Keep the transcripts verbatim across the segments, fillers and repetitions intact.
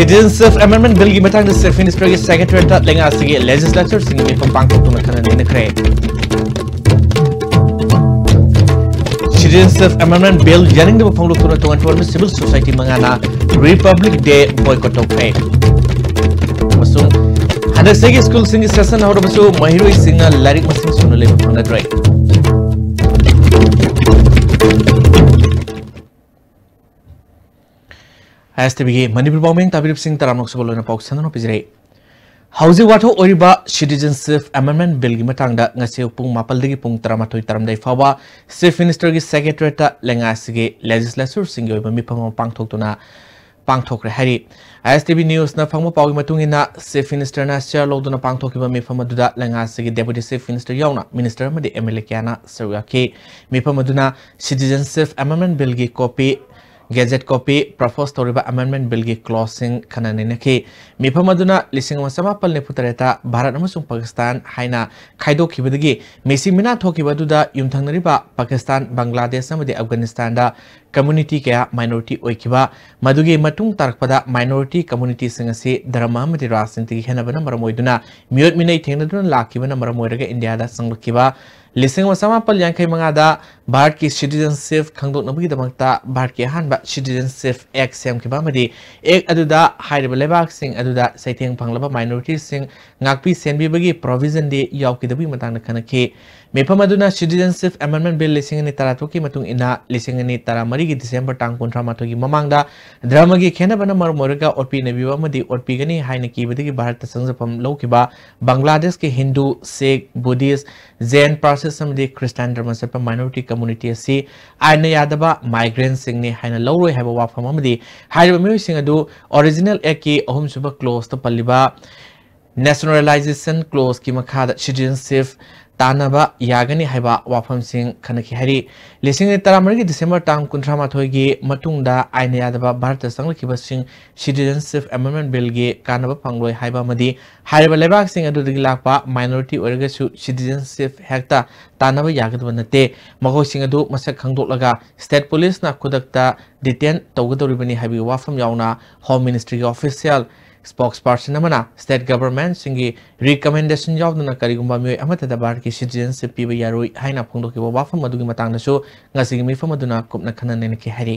Citizenship Amendment Billꯒꯤ ꯃꯇꯥꯡꯗ Chief Ministerꯒꯤ Secretariatꯇ ꯂꯩꯉꯥꯛ ꯑꯁꯤꯒꯤ legislatorꯁꯤꯡꯒꯤ ꯃꯤꯐꯝ ꯄꯥꯡꯊꯣꯛꯇꯨꯅ ꯈꯟꯅ ꯅꯩꯅꯈ꯭ꯔꯦ꯫ Citizenship Amendment Bill ꯌꯥꯅꯤꯡꯗꯕ ꯐꯣꯡꯗꯣꯛꯇꯨꯅ ꯇꯣꯉꯥꯟ ꯇꯣꯉꯥꯟꯕ civil society ꯃꯉꯥꯅ Republic Day boycott ꯇꯧꯈ꯭ꯔꯦ꯫ ꯑꯃꯁꯨꯡ ꯍꯟꯗꯛ ꯆꯍꯤꯒꯤ ꯁ꯭ꯀꯨꯜꯁꯤꯡꯒꯤ session ꯍꯧꯔꯕꯁꯨ ꯃꯍꯩꯔꯣꯏꯁꯤꯡꯅ ꯂꯥꯏꯔꯤꯛ ꯃꯁꯤꯡ ꯁꯨꯅ ꯂꯩꯕ ꯐꯪꯅꯗ꯭ꯔꯦ꯫ ISTVꯒꯤ ꯃꯅꯤꯄꯨꯔ ꯄꯥꯎꯃꯤ ꯇꯥꯕꯤꯔꯤꯕꯁꯤꯡ ꯇꯔꯥꯃꯔꯛ ꯁꯨꯕ ꯂꯣꯏꯅ ꯄꯥꯎ ꯁꯟꯗꯣꯛꯅ ꯄꯤꯖꯔꯤ꯫ ꯍꯧꯖꯤꯛ ꯋꯥꯊꯣꯛ ꯑꯣꯏꯔꯤꯕ Citizenship Amendment Billꯒꯤ ꯃꯇꯥꯡꯗ ꯉꯁꯤ ꯄꯨꯡ ꯃꯥꯄꯜꯗꯒꯤ ꯄꯨꯡ ꯇꯔꯥꯃꯥꯊꯣꯏ ꯇꯥꯔꯝꯗꯥꯏ ꯐꯥꯎꯕ Chief Ministerꯒꯤ Secretariatꯇ ꯂꯩꯉꯥꯛ ꯑꯁꯤꯒꯤ legislatorꯁꯤꯡꯒꯤ ꯑꯣꯏꯕ ꯃꯤꯐꯝ ꯑꯃ ꯄꯥꯡꯊꯣꯛꯇꯨꯅ ꯄꯥꯡꯊꯣꯛꯈ꯭ꯔꯦ ꯍꯥꯏꯔꯤ꯫ ISTV Newsꯅ ꯐꯪꯕ ꯄꯥꯎꯒꯤ ꯃꯇꯨꯡ ꯏꯟꯅ Chief Ministerꯅ chair ꯂꯧꯗꯨꯅ ꯄꯥꯡꯊꯣꯛꯈꯤꯕ ꯃꯤꯐꯝ ꯑꯗꯨꯗ ꯂꯩꯉꯥꯛ ꯑꯁꯤꯒꯤ Deputy Chief Minister ꯌꯥꯎꯅ Minister ꯑꯃꯗꯤ MLA ꯀꯌꯥꯅ ꯁꯔꯨꯛ ꯌꯥꯈꯤ꯫ ꯃꯤꯐꯝ ꯑꯗꯨꯅ Citizenship Amendment Billꯒꯤ copy, Gazette copy, propose ꯇꯧꯔꯤꯕ Amendment Billꯒꯤ clauseꯁꯤꯡ ꯈꯟꯅ ꯅꯩꯅꯈꯤ꯫ ꯃꯤꯐꯝ ꯑꯗꯨꯅ ꯂꯤꯁꯤꯡ ꯑꯃ ꯆꯃꯥꯄꯜ ꯅꯤꯐꯨ ꯇꯔꯦꯠꯇ ꯚꯥꯔꯠ ꯑꯃꯁꯨꯡ ꯄꯥꯀꯤꯁꯇꯥꯟ ꯍꯥꯏꯅ ꯈꯥꯏꯗꯣꯛꯈꯤꯕꯗꯒꯤ ꯃꯤꯁꯤ ꯃꯤꯅꯥ ꯊꯣꯛꯈꯤꯕ ꯑꯗꯨꯗ ꯌꯨꯝꯊꯪꯅꯔꯤꯕ ꯄꯥꯀꯤꯁꯇꯥꯟ, ꯕꯪꯒ꯭ꯂꯥꯗꯦꯁ ꯑꯃꯗꯤ ꯑꯐꯒꯥꯅꯤꯁꯇꯥꯟꯗ community ꯀꯌꯥ minority ꯑꯣꯏꯈꯤꯕ, ꯃꯗꯨꯒꯤ ꯃꯇꯨꯡ ꯇꯥꯔꯛꯄꯗ minority communityꯁꯤꯡ ꯑꯁꯤ ꯙꯔꯃ ꯑꯃꯗꯤ ꯔꯥꯖꯅꯤꯇꯤꯒꯤ ꯈꯦꯟꯅꯕꯅ ꯃꯔꯝ ꯑꯣꯏꯗꯨꯅ ꯃꯤꯑꯣꯠ ꯃꯤꯅꯩ ꯊꯦꯡꯅꯗꯨꯅ ꯂꯥꯛꯈꯤꯕꯅ ꯃꯔꯝ ꯑꯣꯏꯔꯒ ꯏꯟꯗꯤꯌꯥꯗ ꯆꯪꯂꯛꯈꯤꯕ꯫ ꯂꯤꯁꯤꯡ ꯑꯃ ꯆꯃꯥꯄꯜ ꯌꯥꯡꯈꯩ ꯃꯉꯥꯗ ꯚꯥꯔꯠꯀꯤ citizenship ꯈꯪꯗꯣꯛꯅꯕꯒꯤꯗꯃꯛꯇ ꯚꯥꯔꯠꯀꯤ ꯑꯍꯥꯟꯕ Citizenship Act ꯁꯦꯝꯈꯤꯕ ꯑꯃꯗꯤ Act ꯑꯗꯨꯗ ꯍꯥꯏꯔꯤꯕ ꯂꯩꯕꯥꯛꯁꯤꯡ ꯑꯗꯨꯗ ꯆꯩꯊꯦꯡ ꯐꯪꯂꯕ minorityꯁꯤꯡ ꯉꯥꯛꯄꯤ ꯁꯦꯟꯕꯤꯕꯒꯤ provisionꯗꯤ ꯌꯥꯎꯈꯤꯗꯕꯒꯤ ꯃꯇꯥꯡꯗ ꯈꯟꯅꯈꯤ꯫ ꯃꯤꯐꯝ ꯑꯗꯨꯅ Citizenship Amendment Bill ꯂꯤꯁꯤꯡ ꯑꯅꯤ ꯇꯔꯥꯇꯔꯨꯛꯀꯤ ꯃꯇꯨꯡ ꯏꯟꯅ ꯂꯤꯁꯤꯡ ꯑꯅꯤ ꯇꯔꯥꯃꯔꯤꯒꯤ December ꯇꯥꯡ ꯀꯨꯟꯊ꯭ꯔꯥ ꯃꯥꯊꯣꯏꯒꯤ ꯃꯃꯥꯡꯗ ꯙꯔꯃꯒꯤ ꯈꯦꯟꯅꯕꯅ ꯃꯔꯝ ꯑꯣꯏꯔꯒ ꯑꯣꯠꯄꯤ ꯅꯩꯕꯤꯕ ꯑꯃꯗꯤ ꯑꯣꯠꯄꯤꯒꯅꯤ ꯍꯥꯏꯅ ꯀꯤꯕꯗꯒꯤ ꯚꯥꯔꯠꯇ ꯆꯪꯖꯐꯝ ꯂꯧꯈꯤꯕ ꯕꯪꯒ꯭ꯂꯥꯗꯦꯁꯀꯤ ꯍꯤꯟꯗꯨ, ꯁꯤꯈ, ꯕꯨꯙꯤꯁ, ꯖꯦꯟ, ꯄꯥꯔꯁꯤꯁ ꯑꯃꯗꯤ ꯈ꯭ꯔꯤꯁꯇꯥꯟ ꯙꯔꯃ ꯆꯠꯄ minority community ꯑꯁꯤ ꯑꯥꯏꯟꯅ ꯌꯥꯗꯕ migrantꯁꯤꯡꯅꯤ ꯍꯥꯏꯅ ꯂꯧꯔꯣꯏ ꯍꯥꯏꯕ ꯋꯥꯐꯝ ꯑꯃꯗꯤ ꯍꯥꯏꯔꯤꯕ ꯃꯤꯑꯣꯏꯁꯤꯡ ꯑꯗꯨ Original Actꯀꯤ ꯑꯍꯨꯝꯁꯨꯕ clauseꯇ ꯄꯜꯂꯤꯕ Naturalization Clause ꯀꯤ ꯃꯈꯥꯗ citizenship ꯇꯥꯟꯅꯕ ꯌꯥꯒꯅꯤ ꯍꯥꯏꯕ ꯋꯥꯐꯝꯁꯤꯡ ꯈꯟꯅꯈꯤ ꯍꯥꯏꯔꯤ꯫ ꯂꯤꯁꯤꯡ ꯑꯅꯤ ꯇꯔꯥꯃꯔꯤꯒꯤ December ꯇꯥꯡ ꯀꯨꯟꯊ꯭ꯔꯥ ꯃꯥꯊꯣꯏꯒꯤ ꯃꯇꯨꯡꯗ ꯑꯥꯏꯟꯅ ꯌꯥꯗꯕ ꯚꯥꯔꯠꯇ ꯆꯪꯂꯛꯈꯤꯕꯁꯤꯡ Citizenship Amendment Bill ꯒꯤ ꯀꯥꯟꯅꯕ ꯐꯪꯂꯣꯏ ꯍꯥꯏꯕ ꯑꯃꯗꯤ ꯍꯥꯏꯔꯤꯕ ꯂꯩꯕꯥꯛꯁꯤꯡ ꯑꯗꯨꯗꯒꯤ ꯂꯥꯛꯄ minority ꯑꯣꯏꯔꯒꯁꯨ citizenship ꯍꯦꯛꯇ ꯇꯥꯟꯅꯕ ꯌꯥꯒꯗꯕ ꯅꯠꯇꯦ꯫ ꯃꯈꯣꯏꯁꯤꯡ ꯑꯗꯨ ꯃꯁꯛ ꯈꯪꯗꯣꯛꯂꯒ state police ꯅ ꯈꯨꯗꯛꯇ detain ꯇꯧꯒꯗꯧꯔꯤꯕꯅꯤ ꯍꯥꯏꯕꯒꯤ ꯋꯥꯐꯝ ꯌꯥꯎꯅ Home Ministry ꯒꯤ official spokesperson ꯑꯃꯅ state government ꯁꯤꯡꯒꯤ recommendation ꯌꯥꯎꯗꯅ ꯀꯔꯤꯒꯨꯝꯕ ꯃꯤꯑꯣꯏ ꯑꯃꯠꯇꯗ ꯚꯥꯔꯠꯀꯤ citizenship ꯄꯤꯕ ꯌꯥꯔꯣꯏ ꯍꯥꯏꯅ ꯐꯣꯡꯗꯣꯛꯈꯤꯕ ꯋꯥꯐꯝ ꯑꯗꯨꯒꯤ ꯃꯇꯥꯡꯗꯁꯨ ꯉꯁꯤꯒꯤ ꯃꯤꯐꯝ ꯑꯗꯨꯅ ꯀꯨꯞꯅ ꯈꯟꯅ ꯅꯩꯅꯈꯤ ꯍꯥꯏꯔꯤ꯫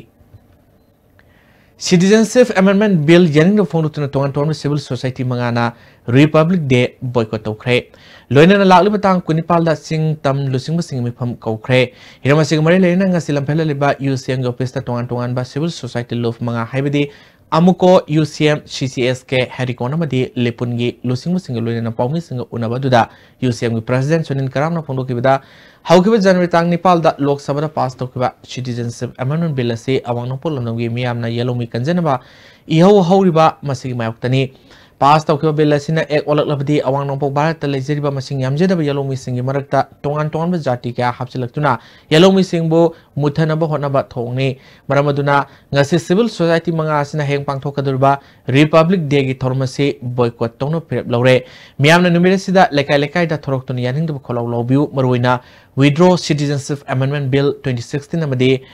Citizenship Amendment Bill ꯌꯥꯅꯤꯡꯗꯕ ꯐꯣꯡꯗꯣꯛꯇꯨꯅ ꯇꯣꯉꯥꯟ ꯇꯣꯉꯥꯟꯕ civil society ꯃꯉꯥꯅ Republic Day boycott ꯇꯧꯈ꯭ꯔꯦ꯫ ꯂꯣꯏꯅꯅ ꯂꯥꯛꯂꯤꯕ ꯇꯥꯡ ꯀꯨꯟꯅꯤꯄꯥꯜꯗ ꯆꯤꯡ ꯇꯝ ꯂꯨꯆꯤꯡꯕꯁꯤꯡꯒꯤ ꯃꯤꯐꯝ ꯀꯧꯈ꯭ꯔꯦ꯫ ꯍꯤꯔꯝ ꯑꯁꯤꯒ ꯃꯔꯤ ꯂꯩꯅꯅ ꯉꯁꯤ ꯂꯝꯐꯦꯜꯗ ꯂꯩꯕ U C M ꯒꯤ office ꯇ ꯇꯣꯉꯥꯟ ꯇꯣꯉꯥꯟꯕ civil society ꯂꯨꯞ ꯃꯉꯥ ꯍꯥꯏꯕꯗꯤ ꯑꯃꯨꯀꯣ, U C M, C C S K, ꯍꯦꯔꯤꯀꯣꯟ ꯑꯃꯗꯤ ꯂꯤꯄꯨꯟꯒꯤ ꯂꯨꯆꯤꯡꯕꯁꯤꯡꯒ ꯂꯣꯏꯅꯅ ꯄꯥꯎꯃꯤꯁꯤꯡꯒ ꯎꯅꯕ ꯑꯗꯨꯗ U C M ꯒꯤ president ꯁꯨꯅꯤꯜ ꯀꯔꯥꯝꯅ ꯐꯣꯡꯗꯣꯛꯈꯤꯕꯗ ꯍꯧꯈꯤꯕ January ꯇꯥꯡ ꯅꯤꯄꯥꯜꯗ ꯂꯣꯛ ꯁꯚꯥꯗ pass ꯇꯧꯈꯤꯕ Citizenship Amendment Bill ꯑꯁꯤ ꯑꯋꯥꯡ ꯅꯣꯡꯄꯣꯛ ꯂꯝꯗꯝꯒꯤ ꯃꯤꯌꯥꯝꯅ ꯌꯦꯜꯍꯧꯃꯤ ꯀꯟꯖꯅꯕ ꯏꯍꯧ ꯍꯧꯔꯤꯕ ꯃꯁꯤꯒꯤ ꯃꯥꯌꯣꯛꯇꯅꯤ꯫ Pass ꯇꯧꯈꯤꯕ bill ꯑꯁꯤꯅ act ꯑꯣꯜꯂꯛꯂꯕꯗꯤ ꯑꯋꯥꯡ ꯅꯣꯡꯄꯣꯛ ꯚꯥꯔꯠꯇ ꯂꯩꯖꯔꯤꯕ ꯃꯁꯤꯡ ꯌꯥꯝꯖꯗꯕ ꯌꯦꯜꯍꯧꯃꯤꯁꯤꯡꯒꯤ ꯃꯔꯛꯇ ꯇꯣꯉꯥꯟ ꯇꯣꯉꯥꯟꯕ ꯖꯥꯇꯤ ꯀꯌꯥ ꯍꯥꯞꯆꯤꯜꯂꯛꯇꯨꯅ ꯌꯦꯜꯍꯧꯃꯤꯁꯤꯡꯕꯨ ꯃꯨꯠꯊꯅꯕ ꯍꯣꯠꯅꯕ ꯊꯣꯛꯅꯤ꯫ ꯃꯔꯝ ꯑꯗꯨꯅ ꯉꯁꯤ civil society ꯃꯉꯥ ꯑꯁꯤꯅ ꯍꯌꯦꯡ ꯄꯥꯡꯊꯣꯛꯀꯗꯧꯔꯤꯕ Republic Day ꯒꯤ ꯊꯧꯔꯝ ꯑꯁꯤ boycott ꯇꯧꯅ ꯐꯤꯔꯦꯞ ꯂꯧꯔꯦ꯫ ꯃꯤꯌꯥꯝꯅ ꯅꯨꯃꯤꯠ ꯑꯁꯤꯗ ꯂꯩꯀꯥꯏ ꯂꯩꯀꯥꯏꯗ ꯊꯣꯔꯛꯇꯨꯅ ꯌꯥꯅꯤꯡꯗꯕ ꯈꯣꯜꯂꯥꯎ ꯂꯥꯎꯕꯤꯌꯨ꯫ ꯃꯔꯨꯑꯣꯏꯅ Withdraw Citizenship Amendment Bill twenty sixteen ꯑꯃꯗꯤ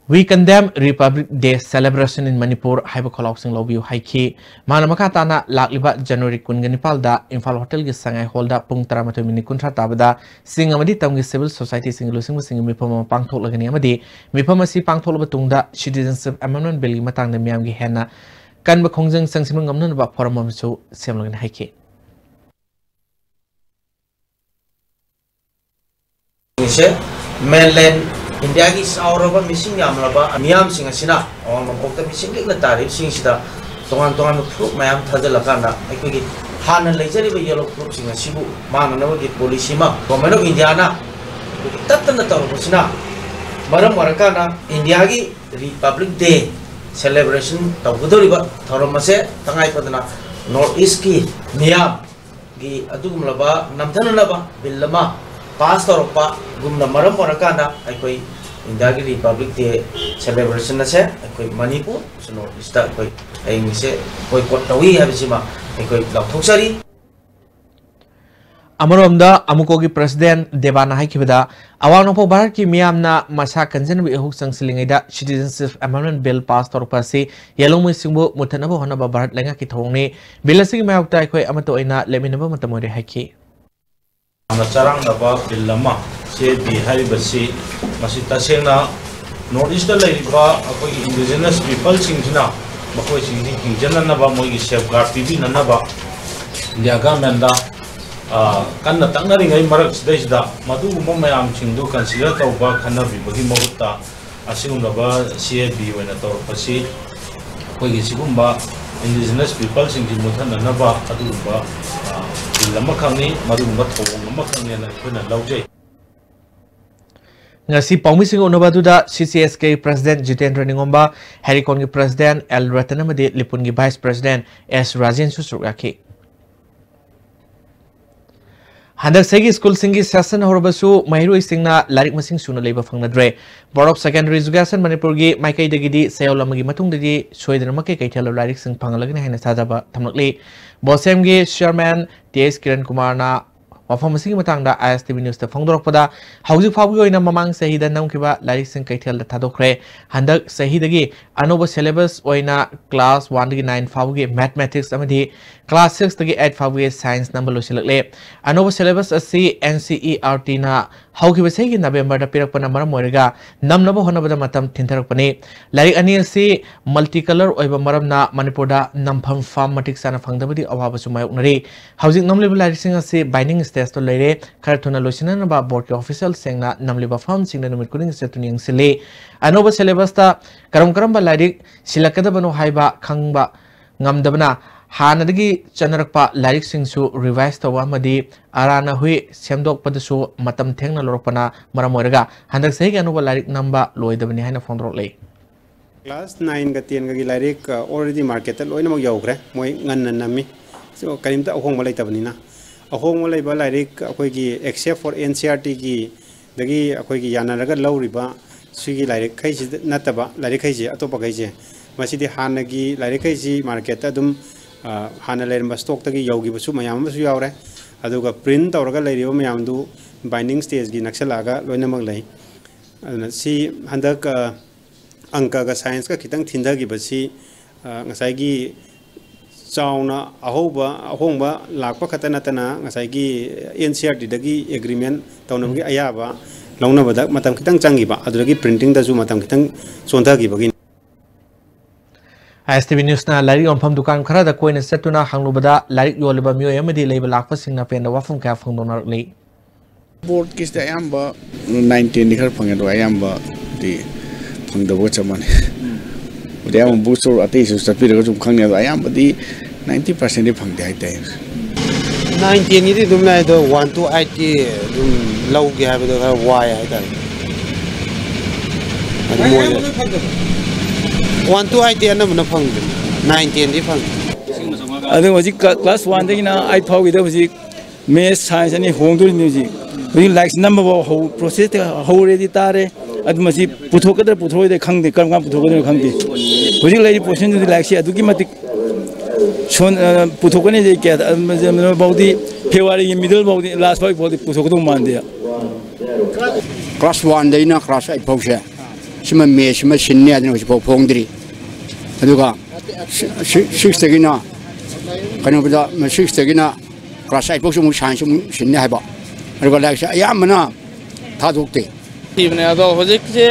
We Condemn Republic Day Celebration in Manipur ꯍꯥꯏꯕ ꯈꯣꯜꯂꯥꯎꯁꯤꯡ ꯂꯧꯕꯤꯌꯨ ꯍꯥꯏꯈꯤ꯫ ꯃꯥꯅ ꯃꯈꯥ ꯇꯥꯅ ꯂꯥꯛꯂꯤꯕ January ꯀꯨꯟꯒ ꯅꯤꯄꯥꯜꯗ ꯏꯝꯐꯥꯜ ꯍꯣꯇꯦꯜꯒꯤ ꯁꯉꯥꯏ ꯍꯣꯜꯗ ꯄꯨꯡ ꯇꯔꯥꯃꯥꯊꯣꯏ ꯃꯤꯅꯤꯠ ꯀꯨꯟꯊ꯭ꯔꯥ ꯇꯥꯕꯗ ꯆꯤꯡ ꯑꯃꯗꯤ ꯇꯝꯒꯤ civil society ꯁꯤꯡꯒꯤ ꯂꯨꯆꯤꯡꯕꯁꯤꯡꯒꯤ ꯃꯤꯐꯝ ꯑꯃ ꯄꯥꯡꯊꯣꯛꯂꯒꯅꯤ ꯑꯃꯗꯤ ꯃꯤꯐꯝ ꯑꯁꯤ ꯄꯥꯡꯊꯣꯛꯂꯕ ꯇꯨꯡꯗ Citizenship Amendment Bill ꯒꯤ ꯃꯇꯥꯡꯗ ꯃꯤꯌꯥꯝꯒꯤ ꯍꯦꯟꯅ ꯀꯟꯕ ꯈꯣꯡꯖꯪ ꯆꯪꯁꯤꯟꯕ ꯉꯝꯅꯅꯕ ꯐꯣꯔꯝ ꯑꯃꯁꯨ ꯁꯦꯝꯂꯒꯅꯤ ꯍꯥꯏꯈꯤ꯫ ꯁꯦ mainland India ꯒꯤ ꯆꯥꯎꯔꯕ ꯃꯤꯁꯤꯡ ꯌꯥꯝꯂꯕ ꯃꯤꯌꯥꯝꯁꯤꯡ ꯑꯁꯤꯅ ꯑꯋꯥꯡ ꯅꯣꯡꯄꯣꯛꯇ ꯃꯤꯁꯤꯡ ꯂꯤꯛꯅ ꯇꯥꯔꯤꯕꯁꯤꯡꯁꯤꯗ ꯇꯣꯉꯥꯟ ꯇꯣꯉꯥꯟꯕ ꯐꯨꯔꯨꯞ ꯃꯌꯥꯝ ꯊꯥꯖꯤꯜꯂꯀꯥꯟꯗ ꯑꯩꯈꯣꯏꯒꯤ ꯍꯥꯟꯅ ꯂꯩꯖꯔꯤꯕ ꯌꯦꯜꯍꯧ ꯐꯨꯔꯨꯞꯁꯤꯡ ꯑꯁꯤꯕꯨ ꯃꯥꯡꯅꯅꯕꯒꯤ policy ꯑꯃ Government of India ꯅ ꯇꯠꯇꯅ ꯇꯧꯔꯛꯄꯁꯤꯅ ꯃꯔꯝ ꯑꯣꯏꯔꯀꯥꯟꯗ India ꯒꯤ Republic Day celebration ꯇꯧꯒꯗꯧꯔꯤꯕ ꯊꯧꯔꯝ ꯑꯁꯦ ꯇꯉꯥꯏ ꯐꯗꯅ North East ꯀꯤ ꯃꯤꯌꯥꯝꯒꯤ ꯑꯗꯨꯒꯨꯝꯂꯕ ꯅꯝꯊꯅꯅꯕ ꯕꯤꯜ ꯑꯃ ꯄꯥꯁ ꯇꯧꯔꯛꯄꯒꯨꯝꯅ ꯃꯔꯝ ꯑꯣꯏꯔꯀꯥꯟꯗ ꯑꯩꯈꯣꯏ ꯏꯟꯗꯤꯌꯥꯒꯤ ꯔꯤꯄꯕ꯭ꯂꯤꯛ ꯗꯦ ꯁꯦꯂꯦꯕ꯭ꯔꯦꯁꯟ ꯑꯁꯦ ꯑꯩꯈꯣꯏ ꯃꯅꯤꯄꯨꯔ ꯑꯃꯁꯨꯡ North East ꯇ ꯑꯩꯈꯣꯏ ꯑꯍꯤꯡꯁꯦ ꯕꯣꯏꯀꯣꯠ ꯇꯧꯏ ꯍꯥꯏꯕꯁꯤꯃ ꯑꯩꯈꯣꯏ ꯂꯥꯎꯊꯣꯛꯆꯔꯤ꯫ ꯑꯃꯔꯣꯝꯗ, ꯑꯃꯨꯀꯣꯒꯤ ꯄ꯭ꯔꯁꯤꯗꯦꯟ ꯗꯦꯕꯥꯅ ꯍꯥꯏꯈꯤꯕꯗ, ꯑꯋꯥꯡ ꯅꯣꯡꯄꯣꯛ ꯚꯥꯔꯠꯀꯤ ꯃꯤꯌꯥꯝꯅ ꯃꯁꯥ ꯀꯟꯖꯅꯕꯒꯤ ꯏꯍꯨ ꯆꯪꯁꯤꯜꯂꯤꯉꯩꯗ Citizenship Amendment Bill ꯄꯥꯁ ꯇꯧꯔꯛꯄ ꯑꯁꯤ ꯌꯦꯜꯍꯧꯃꯤꯁꯤꯡꯕꯨ ꯃꯨꯠꯊꯠꯅꯕ ꯍꯣꯠꯅꯕ ꯚꯥꯔꯠ ꯂꯩꯉꯥꯛꯀꯤ ꯊꯧꯑꯣꯡꯅꯤ꯫ ꯕꯤꯜ ꯑꯁꯤꯒꯤ ꯃꯥꯌꯣꯛꯇ ꯑꯩꯈꯣꯏ ꯑꯃꯠꯇ ꯑꯣꯏꯅ ꯂꯦꯞꯃꯤꯟꯅꯕ ꯃꯇꯝ ꯑꯣꯏꯔꯦ ꯍꯥꯏꯈꯤ꯫ ꯌꯥꯝꯅ ꯆꯔꯥꯡꯅꯕ ꯕꯤꯜ ꯑꯃ, ꯁꯤ ꯑꯦ ꯕꯤ ꯍꯥꯏꯔꯤꯕꯁꯤ, ꯃꯁꯤ ꯇꯁꯦꯡꯅ North East ꯇ ꯂꯩꯔꯤꯕ ꯑꯩꯈꯣꯏꯒꯤ indigenous people ꯁꯤꯡꯁꯤꯅ ꯃꯈꯣꯏꯁꯤꯡꯁꯤ ꯍꯤꯡꯖꯅꯅꯕ, ꯃꯣꯏꯒꯤ safeguard ꯄꯤꯕꯤꯅꯅꯕ ꯏꯟꯗꯤꯌꯥ ꯒꯚꯔꯟꯃꯦꯟꯗ, ꯑ, ꯀꯟꯅ ꯇꯛꯅꯔꯤꯉꯩ ꯃꯔꯛꯁꯤꯗꯩꯁꯤꯗ ꯃꯗꯨꯒꯨꯝꯕ ꯃꯌꯥꯝꯁꯤꯡꯗꯨ consider ꯇꯧꯕ, ꯈꯟꯅꯕꯤꯕꯒꯤ ꯃꯍꯨꯠꯇ ꯑꯁꯤꯒꯨꯝꯂꯕ ꯁꯤ ꯑꯦ ꯕꯤ ꯑꯣꯏꯅ ꯇꯧꯔꯛꯄꯁꯤ ꯑꯩꯈꯣꯏꯒꯤ ꯁꯤꯒꯨꯝꯕ indigenous people ꯁꯤꯡꯁꯤ ꯃꯨꯠꯊꯠꯅꯅꯕ ꯑꯗꯨꯒꯨꯝꯕ, ꯑ, ꯕꯤꯜ ꯑꯃꯈꯛꯅꯤ, ꯃꯗꯨꯒꯨꯝꯕ ꯊꯧꯑꯣꯡ ꯑꯃꯈꯛꯅꯦꯅ ꯑꯩꯈꯣꯏꯅ ꯂꯧꯖꯩ꯫ ꯉꯁꯤ ꯄꯥꯎꯃꯤꯁꯤꯡꯒ ꯎꯅꯕ ꯑꯗꯨꯗ C C S K President Jitendra Ningomba, ꯍꯦꯔꯤꯀꯣꯟꯒꯤ President ꯑꯦꯜ ꯔꯇꯟ ꯑꯃꯗꯤ ꯂꯤꯄꯨꯟꯒꯤ Vice President ꯑꯦꯁ ꯔꯥꯖꯦꯟꯁꯨ ꯁꯔꯨꯛ ꯌꯥꯈꯤ꯫ ꯍꯟꯗꯛ ꯆꯍꯤꯒꯤ ꯁ꯭ꯀꯨꯜꯁꯤꯡꯒꯤ session ꯍꯧꯔꯕꯁꯨ ꯃꯍꯩꯔꯣꯏꯁꯤꯡꯅ ꯂꯥꯏꯔꯤꯛ ꯃꯁꯤꯡ ꯁꯨꯅ ꯂꯩꯕ ꯐꯪꯅꯗ꯭ꯔꯦ꯫ Board of Secondary Education ꯃꯅꯤꯄꯨꯔꯒꯤ ꯃꯥꯏꯀꯩꯗꯒꯤꯗꯤ ꯆꯌꯣꯜ ꯑꯃꯒꯤ ꯃꯇꯨꯡꯗꯗꯤ ꯁꯣꯏꯗꯅꯃꯛꯀꯤ ꯀꯩꯊꯦꯜꯗ ꯂꯥꯏꯔꯤꯛꯁꯤꯡ ꯐꯪꯍꯜꯂꯒꯅꯤ ꯍꯥꯏꯅ ꯊꯥꯖꯕ ꯊꯝꯂꯛꯂꯤ꯫ ꯕꯣꯁꯦꯝꯒꯤ Chairman ꯇꯤ ꯑꯦꯁ ꯀꯤꯔꯟ ꯀꯨꯃꯥꯔꯅ ꯋꯥꯐꯝ ꯑꯁꯤꯒꯤ ꯃꯇꯥꯡꯗ I S T V News ꯇ ꯐꯣꯡꯗꯣꯔꯛꯄꯗ, ꯍꯧꯖꯤꯛ ꯐꯥꯎꯕꯒꯤ ꯑꯣꯏꯅ ꯃꯃꯥꯡ ꯆꯍꯤꯗ ꯅꯝꯈꯤꯕ ꯂꯥꯏꯔꯤꯛꯁꯤꯡ ꯀꯩꯊꯦꯜꯗ ꯊꯥꯗꯣꯛꯈ꯭ꯔꯦ꯫ ꯍꯟꯗꯛ ꯆꯍꯤꯗꯒꯤ ꯑꯅꯧꯕ syllabus ꯑꯣꯏꯅ class one ꯗꯒꯤ nine ꯐꯥꯎꯕꯒꯤ Mathematics ꯑꯃꯗꯤ class six ꯇꯒꯤ eight ꯐꯥꯎꯕꯒꯤ Science ꯅꯝꯕ ꯂꯣꯏꯁꯤꯜꯂꯛꯂꯦ꯫ ꯑꯅꯧꯕ syllabus ꯑꯁꯤ N C E R T ꯅ ꯍꯧꯈꯤꯕ ꯆꯍꯤꯒꯤ November ꯗ ꯄꯤꯔꯛꯄꯅ ꯃꯔꯝ ꯑꯣꯏꯔꯒ ꯅꯝꯅꯕ ꯍꯣꯠꯅꯕꯗ ꯃꯇꯝ ꯊꯤꯟꯊꯔꯛꯄꯅꯤ꯫ ꯂꯥꯏꯔꯤꯛ ꯑꯅꯤ ꯑꯁꯤ multicolor ꯑꯣꯏꯕ ꯃꯔꯝꯅ ꯃꯅꯤꯄꯨꯔꯗ ꯅꯝꯐꯝ ꯐꯥꯝ ꯃꯇꯤꯛ ꯆꯥꯅ ꯐꯪꯗꯕꯗꯤ ꯑꯋꯥꯕꯁꯨ ꯃꯥꯌꯣꯛꯅꯔꯤ꯫ ꯍꯧꯖꯤꯛ ꯅꯝꯂꯤꯕ ꯂꯥꯏꯔꯤꯛꯁꯤꯡ ꯑꯁꯤ binding stage ꯇ ꯂꯩꯔꯦ꯫ ꯈꯔ ꯊꯨꯅ ꯂꯣꯏꯁꯤꯟꯅꯅꯕ board ꯀꯤ official ꯁꯤꯡꯅ ꯅꯝꯂꯤꯕ ꯐꯥꯝꯁꯤꯡꯗ ꯅꯨꯃꯤꯠ ꯈꯨꯗꯤꯡꯒꯤ ꯆꯠꯇꯨꯅ ꯌꯦꯡꯁꯤꯜꯂꯤ꯫ ꯑꯅꯧꯕ syllabus ꯇ ꯀꯔꯝ ꯀꯔꯝꯕ ꯂꯥꯏꯔꯤꯛ ꯁꯤꯜꯂꯛꯀꯗꯕꯅꯣ ꯍꯥꯏꯕ ꯈꯪꯕ ꯉꯝꯗꯕꯅ ꯍꯥꯟꯅꯗꯒꯤ ꯆꯠꯅꯔꯛꯄ ꯂꯥꯏꯔꯤꯛꯁꯤꯡꯁꯨ revise ꯇꯧꯕ ꯑꯃꯗꯤ ꯑꯔꯥꯅ ꯍꯨꯏ ꯁꯦꯝꯗꯣꯛꯄꯗꯁꯨ ꯃꯇꯝ ꯊꯦꯡꯅ ꯂꯧꯔꯛꯄꯅ ꯃꯔꯝ ꯑꯣꯏꯔꯒ ꯍꯟꯗꯛ ꯆꯍꯤꯒꯤ ꯑꯅꯧꯕ ꯂꯥꯏꯔꯤꯛ ꯅꯝꯕ ꯂꯣꯏꯗꯕꯅꯤ ꯍꯥꯏꯅ ꯐꯣꯡꯗꯣꯔꯛꯂꯤ꯫ Class nine-ꯒ ten-ꯒꯒꯤ ꯂꯥꯏꯔꯤꯛ, ꯑ, already market-ꯇ ꯂꯣꯏꯅꯃꯛ ꯌꯧꯈ꯭ꯔꯦ꯫ ꯃꯣꯏ ꯉꯟꯅ ꯅꯝꯃꯤ꯫ So, ꯀꯔꯤꯝꯇ ꯑꯍꯣꯡꯕ ꯂꯩꯇꯕꯅꯤꯅ꯫ ꯑꯍꯣꯡꯕ ꯂꯩꯕ ꯂꯥꯏꯔꯤꯛ ꯑꯩꯈꯣꯏꯒꯤ, except for N C E R T-ꯒꯤ, ꯗꯒꯤ ꯑꯩꯈꯣꯏꯒꯤ ꯌꯥꯅꯔꯒ ꯂꯧꯔꯤꯕ ꯁꯤꯒꯤ ꯂꯥꯏꯔꯤꯛꯈꯩꯁꯤꯗ ꯅꯠꯇꯕ ꯂꯥꯏꯔꯤꯛꯈꯩꯁꯦ, ꯑꯇꯣꯞꯄꯈꯩꯁꯦ, ꯃꯁꯤꯗꯤ ꯍꯥꯟꯅꯒꯤ ꯂꯥꯏꯔꯤꯛꯈꯩꯁꯤ market-ꯇ ꯑꯗꯨꯝ, ꯑ, ꯍꯥꯟꯅ ꯂꯩꯔꯝꯕ stock-ꯇꯒꯤ ꯌꯧꯈꯤꯕꯁꯨ ꯃꯌꯥꯝ ꯑꯃꯁꯨ ꯌꯥꯎꯔꯦ꯫ ꯑꯗꯨꯒ print ꯇꯧꯔꯒ ꯂꯩꯔꯤꯕ ꯃꯌꯥꯝꯗꯨ binding stage-ꯀꯤ ꯅꯛꯁꯜꯂꯛꯑꯒ ꯂꯣꯏꯅꯃꯛ ꯂꯩ꯫ ꯑꯗꯨꯅ ꯁꯤ ꯍꯟꯗꯛ, ꯑ, ꯑꯪꯀꯒ science-ꯀ ꯈꯤꯇꯪ ꯊꯤꯟꯊꯈꯤꯕꯁꯤ, ꯑ, ꯉꯁꯥꯏꯒꯤ ꯆꯥꯎꯅ ꯑꯍꯧꯕ, ꯑꯍꯣꯡꯕ ꯂꯥꯛꯄ ꯈꯛꯇ ꯅꯠꯇꯅ ꯉꯁꯥꯏꯒꯤ N C E R T-ꯗꯒꯤ agreement ꯇꯧꯅꯕꯒꯤ ꯑꯌꯥꯕ ꯂꯧꯅꯕꯗ ꯃꯇꯝ ꯈꯤꯇꯪ ꯆꯪꯈꯤꯕ, ꯑꯗꯨꯗꯒꯤ printing-ꯗꯁꯨ ꯃꯇꯝ ꯈꯤꯇꯪ ꯆꯣꯟꯊꯈꯤꯕꯒꯤꯅꯤ꯫ I S T V News-ꯅ ꯂꯥꯏꯔꯤꯛ ꯌꯣꯟꯐꯝ ꯗꯨꯀꯥꯟ ꯈꯔꯗ ꯀꯣꯏꯅ ꯆꯠꯇꯨꯅ ꯍꯪꯂꯨꯕꯗ, ꯂꯥꯏꯔꯤꯛ ꯌꯣꯜꯂꯤꯕ ꯃꯤꯑꯣꯏ ꯑꯃꯗꯤ ꯂꯩꯕ ꯂꯥꯛꯄꯁꯤꯡꯅ ꯄꯦꯟꯗꯕ ꯋꯥꯐꯝ ꯀꯌꯥ ꯐꯣꯡꯗꯣꯛꯅꯔꯛꯂꯤ꯫ Board-ꯀꯤꯁꯤꯗ ꯑꯌꯥꯝꯕ nine ten-ꯗꯤ ꯈꯔ ꯐꯪꯉꯦ, ꯑꯗꯣ ꯑꯌꯥꯝꯕꯗꯤ ꯐꯪꯗꯕꯒ ꯆꯞ ꯃꯥꯟꯅꯩ꯫ ꯑꯗꯩ ꯑꯌꯥꯝꯕ book store ꯑꯇꯩꯁꯨ ꯆꯠꯄꯤꯔꯒ ꯁꯨꯝ ꯈꯪꯅꯤ, ꯑꯗꯣ ꯑꯌꯥꯝꯕꯗꯤ ninety percent-ꯗꯤ ꯐꯪꯗꯦ ꯍꯥꯏꯇꯥꯔꯦ꯫ Nine ten-ꯒꯤꯗꯤ ꯑꯗꯨꯝ ꯂꯥꯛꯑꯦ, ꯑꯗꯣ one to eight-ꯇꯤ ꯑꯗꯨꯝ ꯂꯧꯒꯦ ꯍꯥꯏꯕꯗꯣ ꯈꯔ ꯋꯥꯏ ꯍꯥꯏꯇꯥꯔꯦ꯫ ꯑꯗꯨ ꯃꯣꯏꯅ one to eight-ꯇꯤ ꯑꯅꯝꯕꯅ ꯐꯪꯗꯦ, nine ten-ꯗꯤ ꯐꯪꯉꯦ꯫ ꯑꯗꯣ ꯍꯧꯖꯤꯛ ꯀ꯭ꯂꯥ-, class one-ꯗꯒꯤꯅ eight ꯐꯥꯎꯒꯤꯗ ꯍꯧꯖꯤꯛ maths, science ꯑꯅꯤ ꯍꯣꯡꯗꯣꯔꯤꯕꯅꯤ ꯍꯧꯖꯤꯛ꯫ ꯍꯧꯖꯤꯛ ꯂꯥꯏꯔꯤꯛꯁꯤ ꯅꯝꯕꯐꯥꯎ ꯍꯧ-, process-ꯇ ꯍꯧꯔꯦꯗꯤ ꯇꯥꯔꯦ꯫ ꯑꯗꯨ ꯃꯁꯤ ꯄꯨꯊꯣꯛꯀꯗ꯭ꯔꯥ ꯄꯨꯊꯣꯛꯑꯣꯏꯗ꯭ꯔꯥ ꯈꯪꯗꯦ, ꯀꯔꯝ ꯀꯥꯟ ꯄꯨꯊꯣꯛꯀꯗꯣꯏꯅꯣ ꯈꯪꯗꯦ꯫ ꯍꯧꯖꯤꯛ ꯂꯩꯔꯤꯕ position-ꯗꯨꯗꯤ ꯂꯥꯏꯔꯤꯛꯁꯤ ꯑꯗꯨꯛꯀꯤ ꯃꯇꯤꯛ ꯁꯣꯟ-, ꯑ, ꯄꯨꯊꯣꯛꯀꯅꯤ ꯍꯥꯏꯁꯦ ꯀꯌꯥ, ꯑ, ꯐꯥꯎꯗꯤ, February-ꯒꯤ middle ꯐꯥꯎꯗꯤ, last ꯐꯥꯎꯗꯤ ꯄꯨꯊꯣꯛꯀꯗꯧ ꯃꯥꯟꯗꯦ꯫ Class one-ꯗꯩꯅ class eight ꯐꯥꯎꯁꯦ, ꯁꯤꯃ maths ꯁꯤꯃ ꯁꯤꯟꯅꯤ ꯍꯥꯏꯗꯅ ꯍꯧꯖꯤꯛꯐꯥꯎ ꯐꯣꯡꯗ꯭ꯔꯤ꯫ ꯑꯗꯨꯒ si-, si-, six-ꯇꯒꯤꯅ ꯀꯩꯅꯣꯗ, six-ꯇꯒꯤꯅ class eight ꯐꯥꯎꯁꯨ ꯑꯃꯨꯛ science ꯑꯃꯨꯛ ꯁꯤꯟꯅꯤ ꯍꯥꯏꯕ꯫ ꯑꯗꯨꯒ ꯂꯥꯏꯔꯤꯛꯁꯦ ꯑꯌꯥꯝꯕꯅ ꯊꯥꯗꯣꯛꯇꯦ꯫ ꯊꯤꯕꯅꯦ꯫ ꯑꯗꯣ ꯍꯧꯖꯤꯛꯁꯦ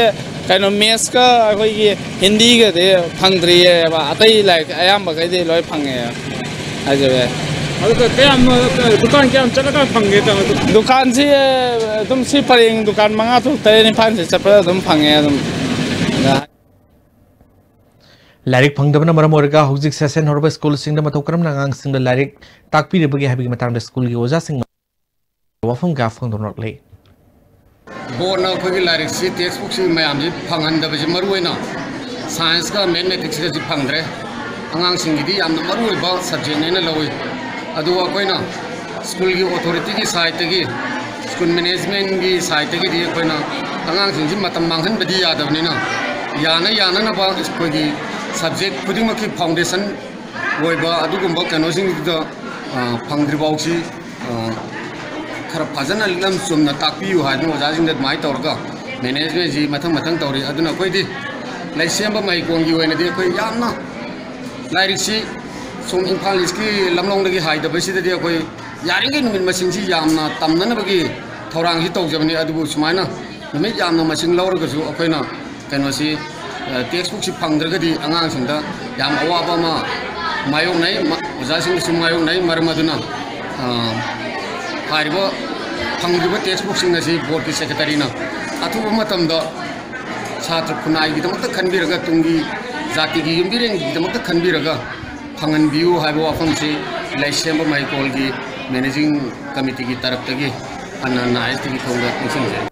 ꯀꯩꯅꯣ, maths-ꯀ ꯑꯩꯈꯣꯏꯒꯤ ꯍꯤꯟꯗꯤꯒꯗꯤ ꯐꯪꯗ꯭ꯔꯤꯑꯕ, ꯑꯇꯩ ꯂꯥꯏꯔꯤꯛ ꯑꯌꯥꯝꯕꯈꯩꯗꯤ ꯂꯣꯏ ꯐꯪꯉꯦ ꯍꯥꯏꯖꯕ ꯌꯥꯏ꯫ ꯑꯗꯨꯒ ꯀꯌꯥꯝ, ꯗꯨꯀꯥꯟ ꯀꯌꯥꯝ ꯆꯠꯂꯀꯥꯟ ꯐꯪꯒꯦ, ꯇꯥꯃꯣ? ꯗꯨꯀꯥꯟꯁꯤ ꯑꯗꯨꯝ ꯁꯤ ꯄꯔꯦꯡ ꯗꯨꯀꯥꯟ ꯃꯉꯥ, ꯇꯔꯨꯛ, ꯇꯔꯦꯠ, ꯅꯤꯄꯥꯟꯁꯤ ꯆꯠꯄꯗ ꯑꯗꯨꯝ ꯐꯪꯉꯦ ꯑꯗꯨꯝ꯫ ꯂꯥꯏꯔꯤꯛ ꯐꯪꯗꯕꯅ ꯃꯔꯝ ꯑꯣꯏꯔꯒ ꯍꯧꯖꯤꯛ session ꯍꯧꯔꯕ school-ꯁꯤꯡꯗ ꯃꯇꯧ ꯀꯔꯝꯅ ꯑꯉꯥꯡꯁꯤꯡꯗ ꯂꯥꯏꯔꯤꯛ ꯇꯥꯛꯄꯤꯔꯤꯕꯒꯦ ꯍꯥꯏꯕꯒꯤ ꯃꯇꯥꯡꯗ school-ꯒꯤ ꯑꯣꯖꯥꯁꯤꯡ ꯋꯥꯐꯝ ꯀꯌꯥ ꯐꯣꯡꯗꯣꯛꯅꯔꯛꯂꯤ꯫ Board-ꯅ ꯑꯩꯈꯣꯏꯒꯤ ꯂꯥꯏꯔꯤꯛꯁꯤ, textbook-ꯁꯤ ꯃꯌꯥꯝꯁꯤ ꯐꯪꯍꯟꯗꯕꯁꯤ ꯃꯔꯨ ꯑꯣꯏꯅ ꯁꯥꯏꯟꯁꯀ ꯃꯦꯊꯃꯦꯇꯤꯛꯁꯀꯁꯤ ꯐꯪꯗ꯭ꯔꯦ꯫ ꯑꯉꯥꯡꯁꯤꯡꯒꯤꯗꯤ ꯌꯥꯝꯅ ꯃꯔꯨ ꯑꯣꯏꯕ ꯁꯕꯖꯦꯛꯅꯦꯅ ꯂꯧꯏ꯫ ꯑꯗꯨꯒ ꯑꯩꯈꯣꯏꯅ ꯁ꯭ꯀꯨꯜꯒꯤ ꯑꯣꯊꯣꯔꯤꯇꯤꯒꯤ ꯁꯥꯏꯠꯇꯒꯤ, ꯁ꯭ꯀꯨꯜ ꯃꯦꯅꯦꯖꯃꯦꯟꯒꯤ ꯁꯥꯏꯠꯇꯒꯤꯗꯤ ꯑꯩꯈꯣꯏꯅ ꯑꯉꯥꯡꯁꯤꯡꯁꯤ ꯃꯇꯝ ꯃꯥꯡꯍꯟꯕꯗꯤ ꯌꯥꯗꯕꯅꯤꯅ, ꯌꯥꯅ ꯌꯥꯅꯅꯕ ꯑꯩꯈꯣꯏꯒꯤ ꯁꯕꯖꯦꯛ ꯈꯨꯗꯤꯡꯃꯛꯀꯤ ꯐꯥꯎꯟꯗꯦꯁꯟ ꯑꯣꯏꯕ ꯑꯗꯨꯒꯨꯝꯕ ꯀꯩꯅꯣꯁꯤꯡꯗꯨꯗ, ꯑ, ꯐꯪꯗ꯭ꯔꯤꯐꯥꯎꯁꯤ, ꯑ, ꯈꯔ ꯐꯖꯅ ꯂꯝ ꯆꯨꯝꯅ ꯇꯥꯛꯄꯤꯌꯨ ꯍꯥꯏꯗꯅ ꯑꯣꯖꯥꯁꯤꯡꯗ ꯑꯗꯨꯃꯥꯏꯅ ꯇꯧꯔꯒ ꯃꯦꯅꯦꯖꯃꯦꯟꯁꯤ ꯃꯊꯪ ꯃꯊꯪ ꯇꯧꯔꯤ꯫ ꯑꯗꯨꯅ ꯑꯩꯈꯣꯏꯗꯤ ꯂꯩꯁꯦꯝꯕ ꯃꯍꯩꯀꯣꯟꯒꯤ ꯑꯣꯏꯅꯗꯤ ꯑꯩꯈꯣꯏ ꯌꯥꯝꯅ ꯂꯥꯏꯔꯤꯛꯁꯤ ꯁꯣꯝ ꯏꯝꯐꯥꯜ ꯏꯁꯀꯤ ꯂꯝꯂꯣꯡꯗꯒꯤ ꯍꯥꯏꯗꯕꯁꯤꯗꯗꯤ ꯑꯩꯈꯣꯏ ꯌꯥꯔꯤꯈꯩ ꯅꯨꯃꯤꯠ ꯃꯁꯤꯡꯁꯤ ꯌꯥꯝꯅ ꯇꯝꯅꯅꯕꯒꯤ ꯊꯧꯔꯥꯡꯁꯤ ꯇꯧꯖꯕꯅꯤ꯫ ꯑꯗꯨꯕꯨ ꯁꯨꯃꯥꯏꯅ ꯅꯨꯃꯤꯠ ꯌꯥꯝꯅ ꯃꯁꯤꯡ ꯂꯧꯔꯒꯁꯨ ꯑꯩꯈꯣꯏꯅ ꯀꯩꯅꯣꯁꯤ, ꯑ, ꯇꯦꯛꯁ ꯕꯨꯛꯁꯤ ꯐꯪꯗ꯭ꯔꯒꯗꯤ ꯑꯉꯥꯡꯁꯤꯡꯗ ꯌꯥꯝ ꯑꯋꯥꯕ ꯑꯃ ꯃꯥꯌꯣꯛꯅꯩ, ꯃ-, ꯑꯣꯖꯥꯁꯤꯡꯗꯁꯨ ꯃꯥꯌꯣꯛꯅꯩ꯫ ꯃꯔꯝ ꯑꯗꯨꯅ, ꯑ, ꯍꯥꯏꯔꯤꯕ ꯐꯪꯗ꯭ꯔꯤꯕ ꯇꯦꯛꯁ ꯕꯨꯛꯁꯤꯡ ꯑꯁꯤ ꯕꯣꯔꯗꯀꯤ ꯁꯦꯀ꯭ꯔꯦꯇꯔꯤꯅ ꯑꯊꯨꯕ ꯃꯇꯝꯗ ꯁꯥꯇ꯭ꯔ ꯈꯨꯟꯅꯥꯏꯒꯤꯗꯃꯛꯇ ꯈꯟꯕꯤꯔꯒ, ꯇꯨꯡꯒꯤ ꯖꯥꯇꯤꯒꯤ ꯌꯨꯝꯕꯤꯔꯦꯟꯒꯤꯗꯃꯛꯇ ꯈꯟꯕꯤꯔꯒ ꯐꯪꯍꯟꯕꯤꯌꯨ ꯍꯥꯏꯕ ꯋꯥꯐꯝꯁꯤ ꯂꯩꯁꯦꯝꯕ ꯃꯍꯩꯀꯣꯜꯒꯤ ꯃꯦꯅꯦꯖꯤꯡ ꯀꯃꯤꯇꯤꯒꯤ ꯇꯔꯞꯇꯒꯤ ꯍꯟꯅ ꯍꯟꯅ ꯑꯥꯏ ꯑꯦꯁ ꯇꯤꯒꯤ ꯊꯣꯡꯗ ꯅꯤꯡꯁꯤꯡꯖꯔꯤ꯫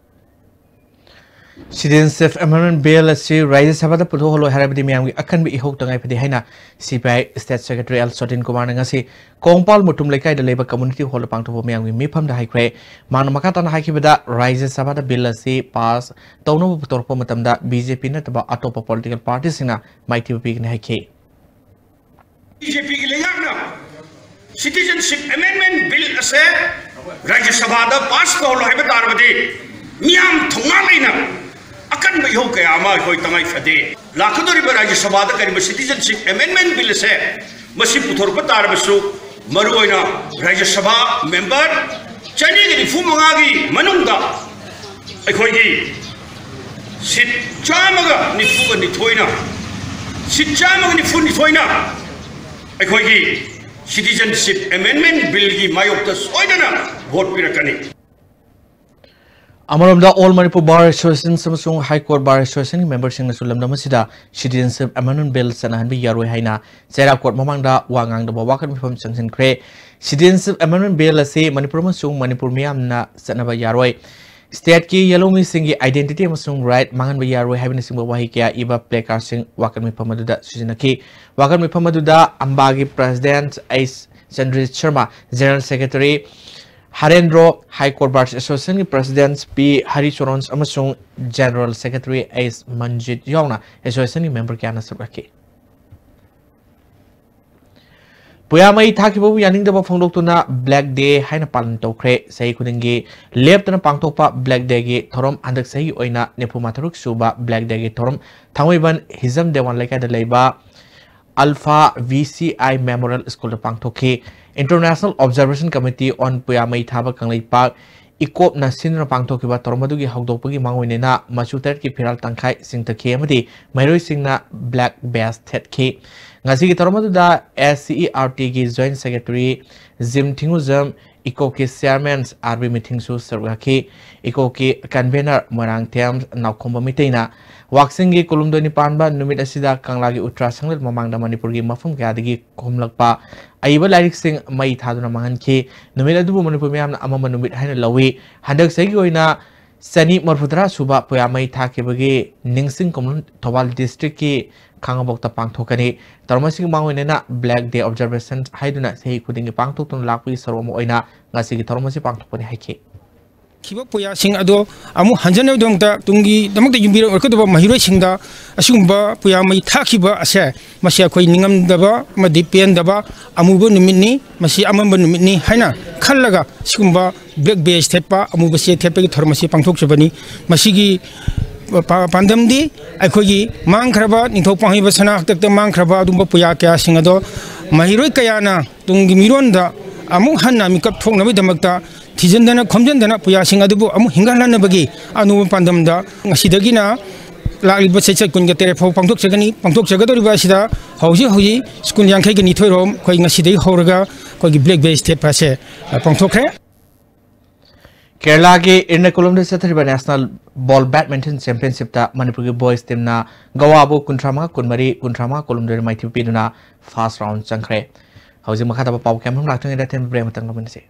Citizenship Amendment Bill ꯑꯁꯤ ꯔꯥꯖ꯭ꯌ ꯁꯚꯥꯗ ꯄꯨꯊꯣꯛꯍꯜꯂꯣꯏ ꯍꯥꯏꯔꯕꯗꯤ ꯃꯤꯌꯥꯝꯒꯤ ꯑꯈꯟꯕ ꯏꯍꯧ ꯇꯉꯥꯏ ꯐꯗꯦ ꯍꯥꯏꯅ C P I State Secretary L ꯁꯣꯇꯤꯟ ꯀꯨꯃꯥꯔꯅ ꯉꯁꯤ ꯀꯣꯡꯄꯥꯜ ꯃꯨꯇꯨꯝ ꯂꯩꯀꯥꯏꯗ ꯂꯩꯕ community hall ꯗ ꯄꯥꯡꯊꯣꯛꯄ ꯃꯤꯌꯥꯝꯒꯤ ꯃꯤꯐꯝꯗ ꯍꯥꯏꯈ꯭ꯔꯦ꯫ ꯃꯍꯥꯛꯅ ꯃꯈꯥ ꯇꯥꯅ ꯍꯥꯏꯈꯤꯕꯗ, ꯔꯥꯖ꯭ꯌ ꯁꯚꯥꯗ bill ꯑꯁꯤ pass ꯇꯧꯅꯕ ꯄꯨꯊꯣꯔꯛꯄ ꯃꯇꯝꯗ B J P ꯅꯠꯇꯕ ꯑꯇꯣꯞꯄ political party ꯁꯤꯡꯅ ꯃꯥꯏꯊꯤꯕ ꯄꯤꯒꯅꯤ ꯍꯥꯏꯈꯤ꯫ B J P ꯒꯤ ꯂꯩꯉꯥꯛꯅ Citizenship Amendment Bill ꯑꯁꯦ ꯔꯥꯖ꯭ꯌ ꯁꯚꯥꯗ pass ꯇꯧꯍꯜꯂꯣ ꯍꯥꯏꯕ ꯇꯥꯔꯕꯗꯤ, ꯃꯤꯌꯥꯝ ꯊꯧꯅꯥ ꯂꯩꯅ ꯑꯀꯟꯕ ꯏꯍꯧ ꯀꯌꯥ ꯑꯃ ꯑꯩꯈꯣꯏ ꯇꯉꯥꯏ ꯐꯗꯦ꯫ ꯂꯥꯛꯀꯗꯧꯔꯤꯕ ꯔꯥꯖ꯭ꯌ ꯁꯚꯥꯗ ꯀꯔꯤꯒꯨꯝꯕ Citizenship Amendment Bill ꯑꯁꯦ ꯃꯁꯤ ꯄꯨꯊꯣꯔꯛꯄ ꯇꯥꯔꯕꯁꯨ, ꯃꯔꯨꯑꯣꯏꯅ ꯔꯥꯖ꯭ꯌ ꯁꯚꯥ member ꯆꯅꯤꯒ ꯅꯤꯐꯨ ꯃꯉꯥꯒꯤ ꯃꯅꯨꯡꯗ ꯑꯩꯈꯣꯏꯒꯤ seat ꯆꯥꯝꯃꯒ ꯅꯤꯐꯨꯒ ꯅꯤꯊꯣꯏꯅ, seat ꯆꯥꯝꯃꯒ ꯅꯤꯐꯨ ꯅꯤꯊꯣꯏꯅ ꯑꯩꯈꯣꯏꯒꯤ Citizenship Amendment Bill ꯒꯤ ꯃꯥꯌꯣꯛꯇ ꯁꯣꯏꯗꯅ vote ꯄꯤꯔꯛꯀꯅꯤ꯫ ꯑꯃꯔꯣꯝꯗ, All Manipur Bar Association ꯑꯃꯁꯨꯡ High Court Bar Association ꯒꯤ member ꯁꯤꯡꯅꯁꯨ ꯂꯝꯗꯝ ꯑꯁꯤꯗ Citizenship Amendment Bill ꯆꯠꯅꯍꯟꯕ ꯌꯥꯔꯣꯏ ꯍꯥꯏꯅ ꯆꯩꯔꯥꯛ court ꯃꯃꯥꯡꯗ ꯋꯥ ꯉꯥꯡꯗꯕ ꯋꯥꯀꯠ ꯃꯤꯐꯝ ꯆꯪꯁꯤꯟꯈ꯭ꯔꯦ꯫ Citizenship Amendment Bill ꯑꯁꯤ ꯃꯅꯤꯄꯨꯔ ꯑꯃꯁꯨꯡ ꯃꯅꯤꯄꯨꯔ ꯃꯤꯌꯥꯝꯅ ꯆꯠꯅꯕ ꯌꯥꯔꯣꯏ꯫ Stateꯀꯤ ꯌꯦꯜꯍꯧꯃꯤꯁꯤꯡꯒꯤ identity ꯑꯃꯁꯨꯡ right ꯃꯥꯡꯍꯟꯕ ꯌꯥꯔꯣꯏ ꯍꯥꯏꯕꯅꯆꯤꯡꯕ ꯋꯥꯍꯩ ꯀꯌꯥ ꯏꯕ placardꯁꯤꯡ ꯋꯥꯀꯠ ꯃꯤꯐꯝ ꯑꯗꯨꯗ ꯁꯤꯖꯤꯟꯅꯈꯤ꯫ ꯋꯥꯀꯠ ꯃꯤꯐꯝ ꯑꯗꯨꯗ ꯑꯝꯕꯥꯒꯤ President H Chandrajit Sharma, General Secretary Harendro, High Court Bars Associationꯒꯤ President ꯄꯤ ꯍꯔꯤꯆꯔꯟ ꯑꯃꯁꯨꯡ General Secretary ꯑꯩꯆ ꯃꯟꯖꯤꯠ ꯌꯥꯎꯅ associationꯒꯤ member ꯀꯌꯥꯅ ꯁꯔꯨꯛ ꯌꯥꯈꯤ꯫ ꯄꯨꯌꯥ ꯃꯩ ꯊꯥꯈꯤꯕꯕꯨ ꯌꯥꯅꯤꯡꯗꯕ ꯐꯣꯡꯗꯣꯛꯇꯨꯅ Black Day ꯍꯥꯏꯅ ꯄꯥꯂꯟ ꯇꯧꯈ꯭ꯔꯦ꯫ ꯆꯍꯤ ꯈꯨꯗꯤꯡꯒꯤ ꯂꯦꯞꯇꯅ ꯄꯥꯡꯊꯣꯛꯄ Black Dayꯒꯤ ꯊꯧꯔꯝ ꯍꯟꯗꯛ ꯆꯍꯤꯒꯤ ꯑꯣꯏꯅ ꯅꯤꯐꯨ ꯃꯉꯥ ꯁꯨꯕ Black Dayꯒꯤ ꯊꯧꯔꯝ ꯊꯥꯡꯃꯩꯕꯟ ꯍꯤꯖꯝ ꯗꯦꯋꯥꯟ ꯂꯩꯀꯥꯏꯗ ꯂꯩꯕ Alpha V C I Memorial Schoolꯗ ꯄꯥꯡꯊꯣꯛꯈꯤ꯫ International Observation Committee on ꯄꯨꯌꯥ ꯃꯩ ꯊꯥꯕ ꯀꯪꯂꯩꯄꯥꯛ, ꯏꯀꯣꯞꯅ ꯁꯤꯟꯗꯨꯅ ꯄꯥꯡꯊꯣꯛꯈꯤꯕ ꯊꯧꯔꯝ ꯑꯗꯨꯒꯤ ꯍꯧꯗꯣꯛꯄꯒꯤ ꯃꯥꯡꯑꯣꯏꯅꯅ ꯃꯆꯨ ꯇꯔꯦꯠꯀꯤ ꯐꯤꯔꯥꯜ ꯇꯪꯈꯥꯏ ꯆꯤꯡꯊꯈꯤ ꯑꯃꯗꯤ ꯃꯍꯩꯔꯣꯏꯁꯤꯡꯅ black badge ꯊꯦꯠꯈꯤ꯫ ꯉꯁꯤꯒꯤ ꯊꯧꯔꯝ ꯑꯗꯨꯗ S C E R Tꯒꯤ Joint Secretary ꯖꯤꯝ ꯊꯤꯡꯉꯨꯖꯝ, ꯏꯀꯣꯞꯀꯤ Chairman ꯑꯥꯔ ꯕꯤ ꯃꯤꯊꯤꯡꯁꯨ ꯁꯔꯨꯛ ꯌꯥꯈꯤ꯫ ꯏꯀꯣꯞꯀꯤ Convener ꯃꯣꯏꯔꯥꯡꯊꯦꯝ ꯅꯥꯎꯈꯣꯝꯕ ꯃꯤꯇꯩꯅ ꯋꯥꯛꯆꯤꯡꯒꯤ ꯀꯨꯂꯨꯝꯗꯣꯏꯅꯤ ꯄꯥꯟꯕ ꯅꯨꯃꯤꯠ ꯑꯁꯤꯗ ꯀꯪꯂꯥꯒꯤ ꯎꯇ꯭ꯔꯥ ꯁꯪꯂꯦꯟ ꯃꯃꯥꯡꯗ ꯃꯅꯤꯄꯨꯔꯒꯤ ꯃꯐꯝ ꯀꯌꯥꯗꯒꯤ ꯈꯣꯝꯂꯛꯄ ꯑꯏꯕ ꯂꯥꯏꯔꯤꯛꯁꯤꯡ ꯃꯩ ꯊꯥꯗꯨꯅ ꯃꯥꯡꯍꯟꯈꯤ꯫ ꯅꯨꯃꯤꯠ ꯑꯗꯨꯕꯨ ꯃꯅꯤꯄꯨꯔ ꯃꯤꯌꯥꯝꯅ ꯑꯃꯝꯕ ꯅꯨꯃꯤꯠ ꯍꯥꯏꯅ ꯂꯧꯏ꯫ ꯍꯟꯗꯛ ꯆꯍꯤꯒꯤ ꯑꯣꯏꯅ ꯆꯅꯤ ꯃꯔꯤꯐꯨꯇꯔꯥ ꯁꯨꯕ ꯄꯨꯌꯥ ꯃꯩ ꯊꯥꯈꯤꯕꯒꯤ ꯅꯤꯡꯁꯤꯡ ꯀꯨꯝꯂꯣꯟ ꯊꯧꯕꯥꯜ districtꯀꯤ ꯈꯥꯉꯕꯣꯛꯇ ꯄꯥꯡꯊꯣꯛꯀꯅꯤ꯫ ꯊꯧꯔꯝ ꯑꯁꯤꯒꯤ ꯃꯥꯡꯑꯣꯏꯅꯅ Black Day Observation ꯍꯥꯏꯗꯨꯅ ꯆꯍꯤ ꯈꯨꯗꯤꯡꯒꯤ ꯄꯥꯡꯊꯣꯛꯇꯨꯅ ꯂꯥꯛꯄꯒꯤ ꯁꯔꯨꯛ ꯑꯃ ꯑꯣꯏꯅ ꯉꯁꯤꯒꯤ ꯊꯧꯔꯝ ꯑꯁꯤ ꯄꯥꯡꯊꯣꯛꯄꯅꯤ ꯍꯥꯏꯈꯤ꯫ ꯈꯤꯕ ꯄꯨꯌꯥꯁꯤꯡ ꯑꯗꯣ ꯑꯃꯨꯛ ꯍꯟꯖꯟꯅꯕꯒꯤꯗꯃꯛꯇ, ꯇꯨꯡꯒꯤꯗꯃꯛꯇ ꯌꯨꯝꯕꯤꯔꯛꯀꯗꯕ ꯃꯍꯩꯔꯣꯏꯁꯤꯡꯗ ꯑꯁꯤꯒꯨꯝꯕ ꯄꯨꯌꯥ ꯃꯩ ꯊꯥꯈꯤꯕ ꯑꯁꯦ, ꯃꯁꯤ ꯑꯩꯈꯣꯏ ꯅꯤꯡꯉꯝꯗꯕ ꯑꯃꯗꯤ ꯄꯦꯟꯗꯕ ꯑꯃꯨꯕ ꯅꯨꯃꯤꯠꯅꯤ, ꯃꯁꯤ ꯑꯃꯝꯕ ꯅꯨꯃꯤꯠꯅꯤ ꯍꯥꯏꯅ ꯈꯜꯂꯒ ꯁꯤꯒꯨꯝꯕ black badge ꯊꯦꯠꯄ, ꯑꯃꯨꯕ ꯆꯦ ꯊꯦꯠꯄꯒꯤ ꯊꯧꯔꯝ ꯑꯁꯤ ꯄꯥꯡꯊꯣꯛꯆꯕꯅꯤ꯫ ꯃꯁꯤꯒꯤ ꯄꯥ-, ꯄꯥꯟꯗꯝꯗꯤ ꯑꯩꯈꯣꯏꯒꯤ ꯃꯥꯡꯈ꯭ꯔꯕ ꯅꯤꯡꯊꯧ ꯄꯥꯡꯍꯩꯕ ꯁꯅꯥ ꯍꯥꯛꯇꯛꯇ ꯃꯥꯡꯈ꯭ꯔꯕ ꯑꯗꯨꯒꯨꯝꯕ ꯄꯨꯌꯥ ꯀꯌꯥꯁꯤꯡ ꯑꯗꯣ ꯃꯍꯩꯔꯣꯏ ꯀꯌꯥꯅ ꯇꯨꯡꯒꯤ ꯃꯤꯔꯣꯟꯗ ꯑꯃꯨꯛ ꯍꯟꯅ ꯃꯤꯀꯞ ꯊꯣꯛꯅꯕꯒꯤꯗꯃꯛꯇ ꯊꯤꯖꯤꯟꯗꯅ ꯈꯣꯝꯖꯤꯟꯗꯅ ꯄꯨꯌꯥꯁꯤꯡ ꯑꯗꯨꯕꯨ ꯑꯃꯨꯛ ꯍꯤꯡꯒꯠꯍꯟꯅꯕꯒꯤ ꯑꯅꯧꯕ ꯄꯥꯟꯗꯝꯗ ꯉꯁꯤꯗꯒꯤꯅ ꯂꯥꯛꯂꯤꯕ ꯆꯩꯆꯠ ꯀꯨꯟꯒ ꯇꯔꯦꯠ ꯐꯥꯎ ꯄꯥꯡꯊꯣꯛꯆꯒꯅꯤ꯫ ꯄꯥꯡꯊꯣꯛꯆꯒꯗꯧꯔꯤꯕ ꯑꯁꯤꯗ ꯍꯧꯖꯤꯛ ꯍꯧꯖꯤꯛ ꯁ꯭ꯀꯨꯜ ꯌꯥꯡꯈꯩꯒ ꯅꯤꯊꯣꯏ ꯔꯣꯝ ꯑꯩꯈꯣꯏ ꯉꯁꯤꯗꯒꯤ ꯍꯧꯔꯒ ꯑꯩꯈꯣꯏꯒꯤ black badge ꯊꯦꯠꯄ ꯑꯁꯦ, ꯑ, ꯄꯥꯡꯊꯣꯛꯈ꯭ꯔꯦ꯫ ꯀꯦꯔꯂꯥꯒꯤ ꯏꯔꯅꯀꯨꯂꯝꯗ ꯆꯠꯊꯔꯤꯕ National Ball Badminton Championshipꯇ ꯃꯅꯤꯄꯨꯔꯒꯤ boys teamꯅ ꯒꯋꯥꯕꯨ ꯀꯨꯟꯊ꯭ꯔꯥ ꯃꯉꯥ ꯀꯨꯟꯃꯔꯤ, ꯀꯨꯟꯊ꯭ꯔꯥ ꯃꯉꯥ ꯀꯨꯟꯍꯨꯝꯗꯣꯏꯗ ꯃꯥꯏꯊꯤꯕ ꯄꯤꯗꯨꯅ first round ꯆꯪꯈ꯭ꯔꯦ꯫ ꯍꯧꯖꯤꯛ ꯃꯈꯥ ꯇꯥꯕ ꯄꯥꯎ ꯀꯌꯥꯃꯔꯨꯝ ꯂꯥꯛꯇ꯭ꯔꯤꯉꯩꯗ ꯑꯊꯦꯟꯕ break ꯑꯃꯇꯪ ꯂꯧꯃꯤꯟꯅꯁꯤ꯫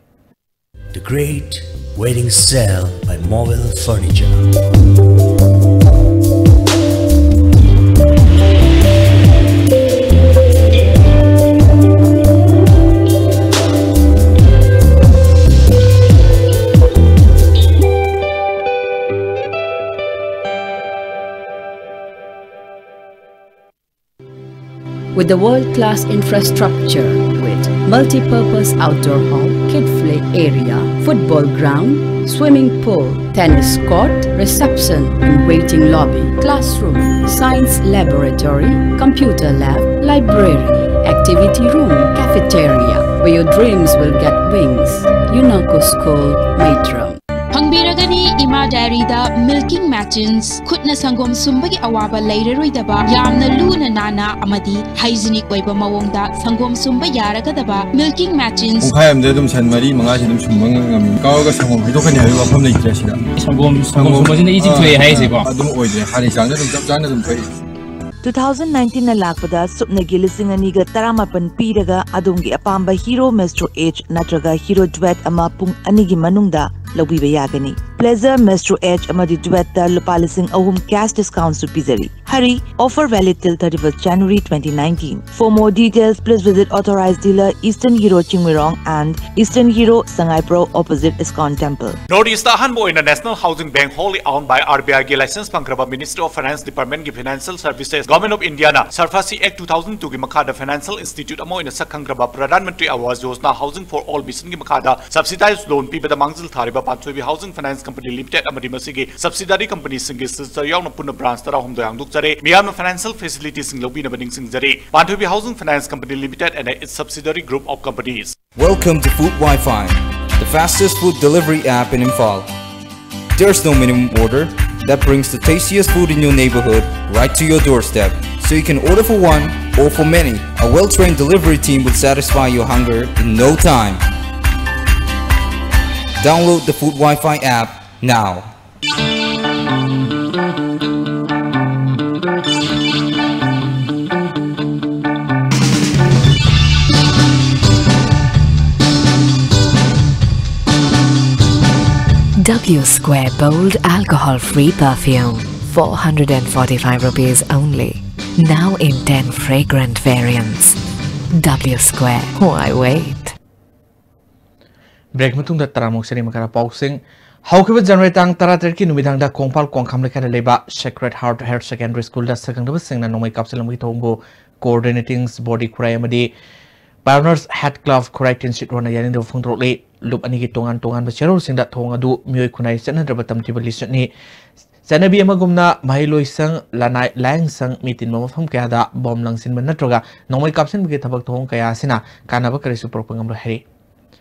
The great Wedding Cell by Mobile Furniture. With the world-class infrastructure with multi-purpose outdoor hall, kid play area, football ground, swimming pool, tennis court, reception and waiting lobby, classroom, science laboratory, computer lab, library, activity room, cafeteria, where your dreams will get wings. Yunako School, Maitram. ꯐꯪꯕꯤꯔꯒꯅꯤ ꯏꯃꯥ ꯗꯥꯏꯔꯤꯗ milking machines, ꯈꯨꯠꯅ ꯁꯪꯒꯣꯝ ꯁꯨꯝꯕꯒꯤ ꯑꯋꯥꯕ ꯂꯩꯔꯔꯣꯏꯗꯕ, ꯌꯥꯝꯅ ꯂꯨꯅ ꯅꯥꯟꯅ ꯑꯃꯗꯤ hygienic ꯑꯣꯏꯕ ꯃꯑꯣꯡꯗ ꯁꯪꯒꯣꯝ ꯁꯨꯝꯕ ꯌꯥꯔꯒꯗꯕ ꯃꯤꯜꯀꯤꯡ ꯃꯦꯆꯤꯟꯁ꯫ ꯄꯨꯡꯈꯥꯏ ꯑꯃꯗ ꯑꯗꯨꯝ ꯁꯟ ꯃꯔꯤ ꯃꯉꯥꯁꯤ ꯑꯗꯨꯝ ꯁꯨꯝꯕ ꯉꯝꯃꯤ꯫ ꯀꯥꯎꯔꯒ ꯁꯪꯒꯣꯝ ꯍꯩꯗꯣꯛꯀꯅꯤ ꯍꯥꯏꯕꯒꯤ ꯋꯥꯐꯝ ꯂꯩꯇ꯭ꯔꯦ ꯁꯤꯗ꯫ ꯁꯪꯒꯣꯝ, ꯁꯪꯒꯣꯝ ꯁꯨꯝꯕꯁꯤꯅ ꯏꯁꯤꯡ ꯊꯣꯛꯑꯦ ꯍꯥꯏꯁꯦꯀꯣ? ꯑꯗꯨꯝ ꯑꯣꯏꯗ꯭ꯔꯦ, ꯍꯥꯟꯅꯒꯤ ꯆꯥꯡꯗ ꯑꯗꯨꯝ ꯆꯞ ꯆꯥꯅ ꯑꯗꯨꯝ ꯊꯣꯛꯏ꯫ ꯇꯨ ꯊꯥꯎꯖꯟ ꯅꯥꯏꯟꯇꯤꯟꯅ ꯂꯥꯛꯄꯗ ꯁꯨꯞꯅꯒꯤ ꯂꯤꯁꯤꯡ ꯑꯅꯤꯒ ꯇꯔꯥꯃꯥꯄꯟ ꯄꯤꯔꯒ ꯑꯗꯣꯝꯒꯤ ꯑꯄꯥꯝꯕ ꯍꯤꯔꯣ ꯃꯦꯁꯇ꯭ꯔꯣ ꯑꯦꯆ ꯅꯠꯇ꯭ꯔꯒ ꯍꯤꯔꯣ ꯗ꯭ꯋꯦꯠ ꯑꯃ ꯄꯨꯡ ꯑꯅꯤꯒꯤ ꯃꯅꯨꯡꯗ ꯂꯧꯕꯤꯕ ꯌꯥꯒꯅꯤ꯫ ꯄ꯭ꯂꯦꯖꯔ ꯃꯦꯁꯇ꯭ꯔꯣ ꯑꯦꯆ ꯑꯃꯗꯤ ꯗ꯭ꯋꯦꯠꯇ ꯂꯨꯄꯥ ꯂꯤꯁꯤꯡ ꯑꯍꯨꯝ ꯀꯦꯁ ꯗꯤꯁꯀꯥꯎꯟꯁꯨ ꯄꯤꯖꯔꯤ꯫ Hurry, offer valid till thirty-first January twenty nineteen. For more details, please visit authorized dealer Eastern Hero Chingmeirong and Eastern Hero Sangaipro opposite ISKCON Temple. North East ꯑꯍꯥꯟꯕ ꯑꯣꯏꯅ National Housing Bank, wholly owned by RBI ꯒꯤ license ꯐꯪꯈ꯭ꯔꯕ Ministry of Finance Department ꯒꯤ Financial Services, Government of India ꯅ SARFAESI Act two thousand two ꯒꯤ ꯃꯈꯥꯗ financial institute ꯑꯃ ꯑꯣꯏꯅ ꯁꯛ ꯈꯪꯈ꯭ꯔꯕ Pradhan Mantri Awas Yojana Housing for All mission ꯒꯤ ꯃꯈꯥꯗ subsidized loan ꯄꯤꯕꯗ ꯃꯥꯡꯖꯤꯜ ꯊꯥꯔꯤꯕ ꯄꯥꯟꯊꯣꯏꯕꯤ Housing Finance Company Limited ꯑꯃꯗꯤ ꯃꯁꯤꯒꯤ subsidiary company ꯁꯤꯡꯒꯤ sister ꯌꯥꯎꯅ ꯄꯨꯟꯅ branch ꯇꯔꯥꯍꯨꯝꯗꯣꯏ ꯍꯥꯡꯗꯣꯛꯆꯔꯦ꯫ ꯃꯤꯌꯥꯝꯅ financial facility ꯁꯤꯡ ꯂꯧꯕꯤꯅꯕ ꯅꯤꯡꯁꯤꯡꯖꯔꯤ꯫ ꯄꯥꯟꯊꯣꯏꯕꯤ Housing Finance Company Limited and its subsidiary group of companies. Welcome to Food Wi-Fi, the fastest food delivery app in Imphal. There's no minimum order that brings the tastiest food in your neighborhood right to your doorstep. So you can order for one or for many. A well-trained delivery team will satisfy your hunger in no time. Download the Food Wi-Fi app now. W Square Bold Alcohol Free Perfume, four hundred and forty-five rupees only. Now in ten fragrant variants. W Square, why wait? Break ꯃꯇꯨꯡꯗ ꯇꯔꯥꯃꯨꯛ ꯁꯦꯔꯤ ꯃꯈꯥꯗ ꯄꯥꯎꯁꯤꯡ꯫ ꯍꯧꯈꯤꯕ ꯖꯅꯋꯥꯔꯤ ꯇꯥꯡ ꯇꯔꯥꯇꯔꯦꯠꯀꯤ ꯅꯨꯃꯤꯗꯥꯡꯗ ꯀꯣꯡꯄꯥꯜ ꯀꯣꯡꯈꯥꯝ ꯂꯩꯀꯥꯏꯗ ꯂꯩꯕ Sacred Heart Higher Secondary Schoolꯗ ꯁꯛꯈꯪꯗꯕꯁꯤꯡꯅ ꯅꯣꯡꯃꯩ ꯀꯥꯞꯁꯤꯜꯂꯝꯕꯒꯤ ꯊꯧꯑꯣꯡꯕꯨ Coordinating Body ꯈꯨꯔꯥꯏ ꯑꯃꯗꯤ Pioneers Head Club ꯈꯨꯔꯥꯏ ꯇꯤꯟꯁꯤꯠ ꯔꯣꯅ ꯌꯥꯅꯤꯡꯗꯕ ꯐꯣꯡꯗꯣꯔꯛꯂꯤ꯫ ꯂꯨꯞ ꯑꯅꯤꯒꯤ ꯇꯣꯉꯥꯟ ꯇꯣꯉꯥꯟꯕ ꯆꯦꯔꯣꯜꯁꯤꯡꯗ ꯊꯧꯑꯣꯡ ꯑꯗꯨ ꯃꯤꯑꯣꯏ ꯈꯨꯟꯅꯥꯏ ꯆꯠꯅꯗ꯭ꯔꯕ ꯇꯝꯊꯤꯕ ꯂꯤꯆꯠꯅꯤ꯫ ꯆꯠꯅꯕꯤ ꯑꯃꯒꯨꯝꯅ ꯃꯍꯩꯂꯣꯏꯁꯪ, ꯂꯅꯥꯏ ꯂꯥꯏꯌꯦꯡꯁꯪ, ꯃꯤ ꯇꯤꯟꯕ ꯃꯐꯝ ꯀꯌꯥꯗ ꯕꯣꯝ ꯂꯪꯁꯤꯟꯕ ꯅꯠꯇ꯭ꯔꯒ ꯅꯣꯡꯃꯩ ꯀꯥꯞꯁꯤꯟꯕꯒꯤ ꯊꯕꯛ ꯊꯧꯑꯣꯡ ꯀꯌꯥ ꯑꯁꯤꯅ ꯀꯥꯟꯅꯕ ꯀꯔꯤꯁꯨ ꯄꯨꯔꯛꯄ ꯉꯝꯂꯣꯏ ꯍꯥꯏꯔꯤ꯫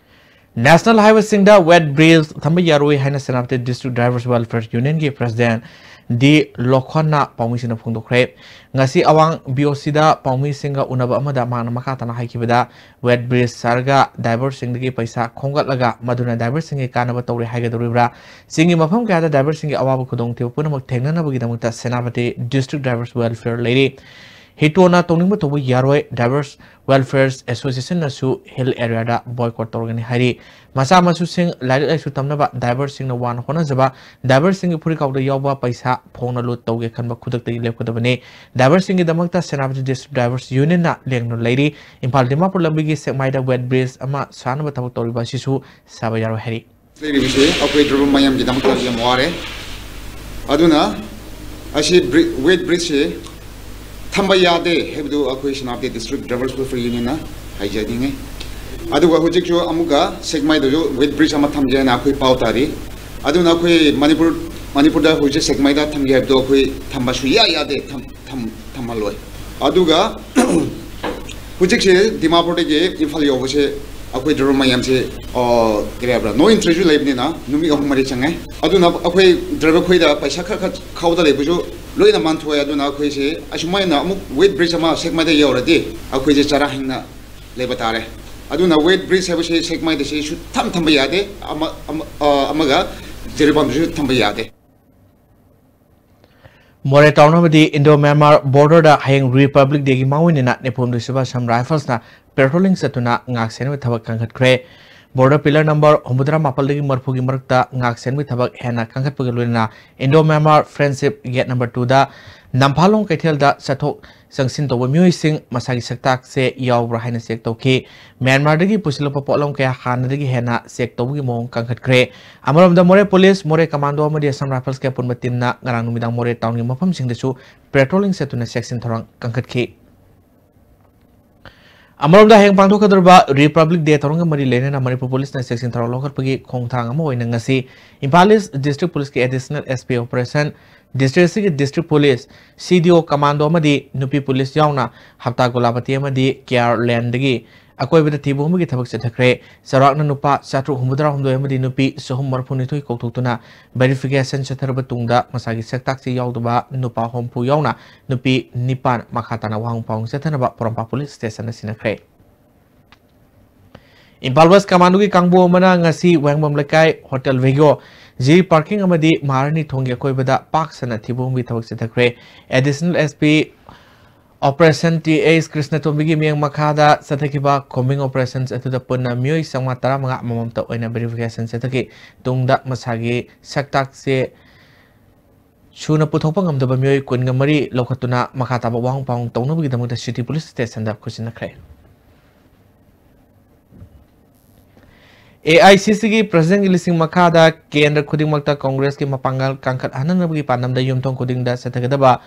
National highwayꯁꯤꯡꯗ weight bridge ꯊꯝꯕ ꯌꯥꯔꯣꯏ ꯍꯥꯏꯅ Senapati District Drivers Welfare Unionꯒꯤ President ꯗꯤ ꯂꯣꯈꯣꯟꯅ ꯄꯥꯎꯃꯤꯁꯤꯡꯗ ꯐꯣꯡꯗꯣꯛꯈ꯭ꯔꯦ꯫ ꯉꯁꯤ ꯑꯋꯥꯡ BOCꯗ ꯄꯥꯎꯃꯤꯁꯤꯡꯒ ꯎꯅꯕ ꯑꯃꯗ ꯃꯍꯥꯛꯅ ꯃꯈꯥ ꯇꯥꯅ ꯍꯥꯏꯈꯤꯕꯗ, weight bridge ꯁꯥꯔꯒ driverꯁꯤꯡꯗꯒꯤ ꯄꯩꯁꯥ ꯈꯣꯝꯒꯠꯂꯒ ꯃꯗꯨꯅ driverꯁꯤꯡꯒꯤ ꯀꯥꯟꯅꯕ ꯇꯧꯔꯦ ꯍꯥꯏꯒꯗꯧꯔꯤꯕ꯭ꯔꯥ? ꯆꯤꯡꯒꯤ ꯃꯐꯝ ꯀꯌꯥꯗ driverꯁꯤꯡꯒꯤ ꯑꯋꯥꯕ ꯈꯨꯗꯣꯡꯊꯤꯕ ꯄꯨꯝꯅꯃꯛ ꯊꯦꯡꯅꯅꯕꯒꯤꯗꯃꯛꯇ ꯁꯦꯅꯥꯄꯇꯤ District Drivers Welfare ꯂꯩꯔꯤ꯫ ꯍꯤꯇꯣꯅ ꯇꯧꯅꯤꯡꯕ ꯇꯧꯕ ꯌꯥꯔꯣꯏ꯫ Drivers Welfare Associationꯅꯁꯨ hill areaꯗ boycott ꯇꯧꯔꯒꯅꯤ ꯍꯥꯏꯔꯤ꯫ ꯃꯆꯥ ꯃꯁꯨꯁꯤꯡ ꯂꯥꯏꯔꯤꯛ ꯂꯥꯏꯁꯨ ꯇꯝꯅꯕ driverꯁꯤꯡꯅ ꯋꯥꯅ ꯍꯣꯠꯅꯖꯕ driverꯁꯤꯡꯒꯤ ꯐꯨꯔꯤꯠꯀꯥꯎꯗ ꯌꯥꯎꯕ ꯄꯩꯁꯥ ꯐꯣꯡꯅ ꯂꯨꯠ ꯇꯧꯒꯦ ꯈꯟꯕ ꯈꯨꯗꯛꯇꯒꯤ ꯂꯦꯞꯀꯗꯕꯅꯤ꯫ Driverꯁꯤꯡꯒꯤꯗꯃꯛꯇ ꯁꯦꯅꯥꯄꯇꯤ District Drivers Unionꯅ ꯂꯦꯡꯗꯨꯅ ꯂꯩꯔꯤ꯫ ꯏꯝꯐꯥꯜ ꯗꯤꯃꯥꯄꯨꯔ ꯂꯝꯕꯤꯒꯤ ꯁꯦꯛꯃꯥꯏꯗ weight bridge ꯑꯃ ꯁꯥꯅꯕ ꯊꯕꯛ ꯇꯧꯔꯤꯕ ꯑꯁꯤꯁꯨ ꯁꯥꯕ ꯌꯥꯔꯣꯏ ꯍꯥꯏꯔꯤ꯫ ꯂꯩꯔꯤꯕꯁꯤ ꯑꯩꯈꯣꯏ driver ꯃꯌꯥꯝꯒꯤꯗꯃꯛꯇ ꯌꯥꯝ ꯋꯥꯔꯦ꯫ ꯑꯗꯨꯅ ꯑꯁꯤ weight bridgeꯁꯤ ꯊꯝꯕ ꯌꯥꯗꯦ ꯍꯥꯏꯕꯗꯨ ꯑꯩꯈꯣꯏ ꯁꯦꯅꯥꯄꯇꯤ District Drivers Welfare Unionꯅ ꯍꯥꯏꯖꯅꯤꯡꯉꯤ꯫ ꯑꯗꯨꯒ ꯍꯧꯖꯤꯛꯁꯨ ꯑꯃꯨꯛꯀ ꯁꯦꯛꯃꯥꯏꯗꯁꯨ weight bridge ꯑꯃ ꯊꯝꯒꯦ ꯍꯥꯏꯅ ꯑꯩꯈꯣꯏ ꯄꯥꯎ ꯇꯥꯔꯤ꯫ ꯑꯗꯨꯅ ꯑꯩꯈꯣꯏ ꯃꯅꯤꯄꯨꯔ ꯃꯅꯤꯄꯨꯔꯗ ꯍꯧꯖꯤꯛ ꯁꯦꯛꯃꯥꯏꯗ ꯊꯝꯒꯦ ꯍꯥꯏꯕꯗꯨ ꯑꯩꯈꯣꯏ ꯊꯝꯕ ꯁꯨꯡꯌꯥ ꯌꯥꯗꯦ꯫ ꯊꯝ- ꯊꯝ- ꯊꯝꯍꯜꯂꯣꯏ꯫ ꯑꯗꯨꯒ ꯍꯧꯖꯤꯛꯁꯦ ꯗꯤꯃꯥꯄꯨꯔꯗꯒꯤ ꯏꯝꯐꯥꯜ ꯌꯧꯕꯁꯦ ꯑꯩꯈꯣꯏ driver ꯃꯌꯥꯝꯁꯦ, ꯑ, ꯀꯔꯤ ꯍꯥꯏꯕ꯭ꯔꯥ, no entryꯁꯨ ꯂꯩꯕꯅꯤꯅ ꯅꯨꯃꯤꯠ ꯑꯍꯨꯝ ꯃꯔꯤ ꯆꯪꯉꯦ꯫ ꯑꯗꯨꯅ ꯑꯩꯈꯣꯏ driver ꯈꯣꯏꯗ ꯄꯩꯁꯥ ꯈꯔ ꯈꯔ ꯈꯥꯎꯗ ꯂꯩꯕꯁꯨ ꯂꯣꯏꯅ ꯃꯥꯡꯊꯣꯛꯑꯦ꯫ ꯑꯗꯨꯅ ꯑꯩꯈꯣꯏꯁꯦ ꯑꯁꯨꯃꯥꯏꯅ ꯑꯃꯨꯛ weight bridge ꯑꯃ ꯁꯦꯛꯃꯥꯏꯗ ꯌꯧꯔꯗꯤ ꯑꯩꯈꯣꯏꯁꯦ ꯆꯔꯥ ꯍꯤꯡꯅ ꯂꯩꯕ ꯇꯥꯔꯦ꯫ ꯑꯗꯨꯅ weight bridge ꯍꯥꯏꯕꯁꯦ ꯁꯦꯛꯃꯥꯏꯗꯁꯦ ꯁꯨ ꯊꯝ ꯊꯝꯕ ꯌꯥꯗꯦ꯫ ꯑꯃ- ꯑꯃ- ꯑ, ꯑꯃꯒ ꯖꯤꯔꯤꯕꯥꯝꯗꯁꯨ ꯊꯝꯕ ꯌꯥꯗꯦ꯫ ꯃꯣꯔꯦ ꯇꯥꯎꯟ ꯑꯃꯗꯤ Indo Myanmar borderꯗ ꯍꯌꯦꯡ Republic Dayꯒꯤ ꯃꯥꯡꯑꯣꯏꯅꯅ ꯅꯤꯐꯨꯍꯨꯝꯗꯣꯏ ꯁꯨꯕ Assam Riflesꯅ patrolling ꯆꯠꯇꯨꯅ ꯉꯥꯛ ꯁꯦꯟꯅꯕ ꯊꯕꯛ ꯀꯟꯈꯠꯈ꯭ꯔꯦ꯫ Border pillar number ꯍꯨꯝꯐꯨꯇꯔꯥ ꯃꯥꯄꯜꯗꯒꯤ ꯃꯔꯤꯐꯨꯒꯤ ꯃꯔꯛꯇ ꯉꯥꯛ ꯁꯦꯟꯕꯒꯤ ꯊꯕꯛ ꯍꯦꯟꯅ ꯀꯟꯈꯠꯄꯒ ꯂꯣꯏꯅꯅ Indo-Myanmar Friendship Gate number two ꯗ ꯅꯝꯐꯥꯂꯣꯡ ꯀꯩꯊꯦꯜꯗ ꯆꯠꯊꯣꯛ ꯆꯪꯁꯤꯟ ꯇꯧꯕ ꯃꯤꯑꯣꯏꯁꯤꯡ ꯃꯁꯥꯒꯤ ꯁꯛꯇꯥꯛꯁꯦ ꯌꯥꯎꯕ꯭ꯔꯥ ꯍꯥꯏꯅ check ꯇꯧꯈꯤ꯫ ꯃ꯭ꯌꯥꯟꯃꯥꯔꯗꯒꯤ ꯄꯨꯁꯤꯜꯂꯛꯄ ꯄꯣꯠꯂꯝ ꯀꯌꯥ ꯍꯥꯟꯅꯗꯒꯤ ꯍꯦꯟꯅ check ꯇꯧꯕꯒꯤ ꯃꯑꯣꯡ ꯀꯟꯈꯠꯈ꯭ꯔꯦ꯫ ꯑꯃꯔꯣꯝꯗ ꯃꯣꯔꯦ ꯄꯨꯂꯤꯁ, ꯃꯣꯔꯦ ꯀꯃꯥꯟꯗꯣ ꯑꯃꯗꯤ Assam Rifles ꯀꯤ ꯑꯄꯨꯟꯕ team ꯅ ꯉꯔꯥꯡ ꯅꯨꯃꯤꯗꯥꯡ ꯃꯣꯔꯦ town ꯒꯤ ꯃꯐꯝꯁꯤꯡꯗꯁꯨ patrolling ꯆꯠꯇꯨꯅ ꯆꯦꯛꯁꯤꯟ ꯊꯧꯔꯥꯡ ꯀꯟꯈꯠꯈꯤ꯫ ꯑꯃꯔꯣꯝꯗ ꯍꯌꯦꯡ ꯄꯥꯡꯊꯣꯛꯀꯗꯧꯔꯤꯕ Republic Day ꯊꯧꯔꯝꯒ ꯃꯔꯤ ꯂꯩꯅꯅ ꯃꯅꯤꯄꯨꯔ ꯄꯨꯂꯤꯁꯅ ꯆꯦꯛꯁꯤꯟ ꯊꯧꯔꯥꯡ ꯂꯧꯈꯠꯄꯒꯤ ꯈꯣꯡꯊꯥꯡ ꯑꯃ ꯑꯣꯏꯅ ꯉꯁꯤ ꯏꯝꯐꯥꯜ East District Police ꯀꯤ Additional S P Operation, district ꯑꯁꯤꯒꯤ district police, C D O commando ꯑꯃꯗꯤ ꯅꯨꯄꯤ ꯄꯨꯂꯤꯁ ꯌꯥꯎꯅ ꯍꯞꯇꯥ ꯒꯣꯂꯥꯄꯇꯤ ꯑꯃꯗꯤ ꯀꯦ ꯑꯥꯔ ꯂꯦꯟꯗꯒꯤ ꯑꯀꯣꯏꯕꯗ ꯊꯤꯕ ꯍꯨꯝꯕꯒꯤ ꯊꯕꯛ ꯆꯠꯊꯈ꯭ꯔꯦ꯫ ꯆꯥꯎꯔꯥꯛꯅ ꯅꯨꯄꯥ ꯆꯥꯇ꯭ꯔꯨꯛ ꯍꯨꯝꯐꯨꯇꯔꯥ ꯍꯨꯝꯗꯣꯏ ꯑꯃꯗꯤ ꯅꯨꯄꯤ ꯆꯍꯨꯝ ꯃꯔꯤꯐꯨꯅꯤꯊꯣꯏ ꯀꯧꯊꯣꯛꯇꯨꯅ verification ꯆꯠꯊꯔꯕ ꯇꯨꯡꯗ ꯃꯁꯥꯒꯤ ꯁꯛꯇꯥꯛꯁꯤ ꯌꯥꯎꯗꯕ ꯅꯨꯄꯥ ꯍꯨꯝꯐꯨ ꯌꯥꯎꯅ ꯅꯨꯄꯤ ꯅꯤꯄꯥꯟ ꯃꯈꯥ ꯇꯥꯅ ꯋꯥꯍꯪ ꯄꯥꯎꯍꯪ ꯆꯠꯊꯅꯕ ꯄꯣꯔꯣꯝꯄꯥꯠ ꯄꯨꯂꯤꯁ ꯁ꯭ꯇꯦꯁꯟꯗ ꯁꯤꯟꯅꯈ꯭ꯔꯦ꯫ ꯏꯝꯐꯥꯜ ꯋꯦꯁ ꯀꯃꯥꯟꯗꯣꯒꯤ ꯀꯥꯡꯕꯨ ꯑꯃꯅ ꯉꯁꯤ ꯋꯥꯍꯦꯡꯕꯝ ꯂꯩꯀꯥꯏ, ꯍꯣꯇꯦꯜ ꯚꯦꯒꯣ, ꯖꯤ ꯄꯥꯔꯀꯤꯡ ꯑꯃꯗꯤ ꯃꯍꯥꯔꯥꯅꯤ ꯊꯣꯡꯒꯤ ꯑꯀꯣꯏꯕꯗ ꯄꯥꯛ ꯁꯟꯅ ꯊꯤꯕ ꯍꯨꯝꯕꯒꯤ ꯊꯕꯛ ꯆꯠꯊꯈ꯭ꯔꯦ꯫ Additional S P Operation T H ꯀ꯭ꯔꯤꯁꯅꯇꯣꯝꯕꯤꯒꯤ ꯃꯤꯠꯌꯦꯡ ꯃꯈꯥꯗ ꯆꯠꯊꯈꯤꯕ combing operations ꯑꯗꯨꯗ ꯄꯨꯟꯅ ꯃꯤꯑꯣꯏ ꯆꯥꯝꯃꯉꯥ ꯇꯔꯥꯃꯉꯥ ꯑꯃꯃꯝꯇ ꯑꯣꯏꯅ verification ꯆꯠꯊꯈꯤ꯫ ꯇꯨꯡꯗ ꯃꯁꯥꯒꯤ ꯁꯛꯇꯥꯛꯁꯦ ꯁꯨꯅ ꯄꯨꯊꯣꯛꯄ ꯉꯝꯗꯕ ꯃꯤꯑꯣꯏ ꯀꯨꯟꯒ ꯃꯔꯤ ꯂꯧꯈꯠꯇꯨꯅ ꯃꯈꯥ ꯇꯥꯕ ꯋꯥꯍꯪ ꯄꯥꯎꯍꯪ ꯇꯧꯅꯕꯒꯤꯗꯃꯛꯇ city police station the ꯈꯨꯠꯁꯤꯟꯅꯈ꯭ꯔꯦ꯫ A I C C ꯒꯤ president ꯒꯤ ꯂꯨꯆꯤꯡ ꯃꯈꯥꯗ ꯀꯦꯟꯗ꯭ꯔ ꯈꯨꯗꯤꯡꯃꯛꯇ Congress ꯀꯤ ꯃꯄꯥꯡꯒꯜ ꯀꯟꯈꯠꯍꯟꯅꯕꯒꯤ ꯄꯥꯟꯗꯝꯗ ꯌꯨꯝꯊꯣꯡ ꯈꯨꯗꯤꯡꯗ ꯆꯠꯊꯒꯗꯕ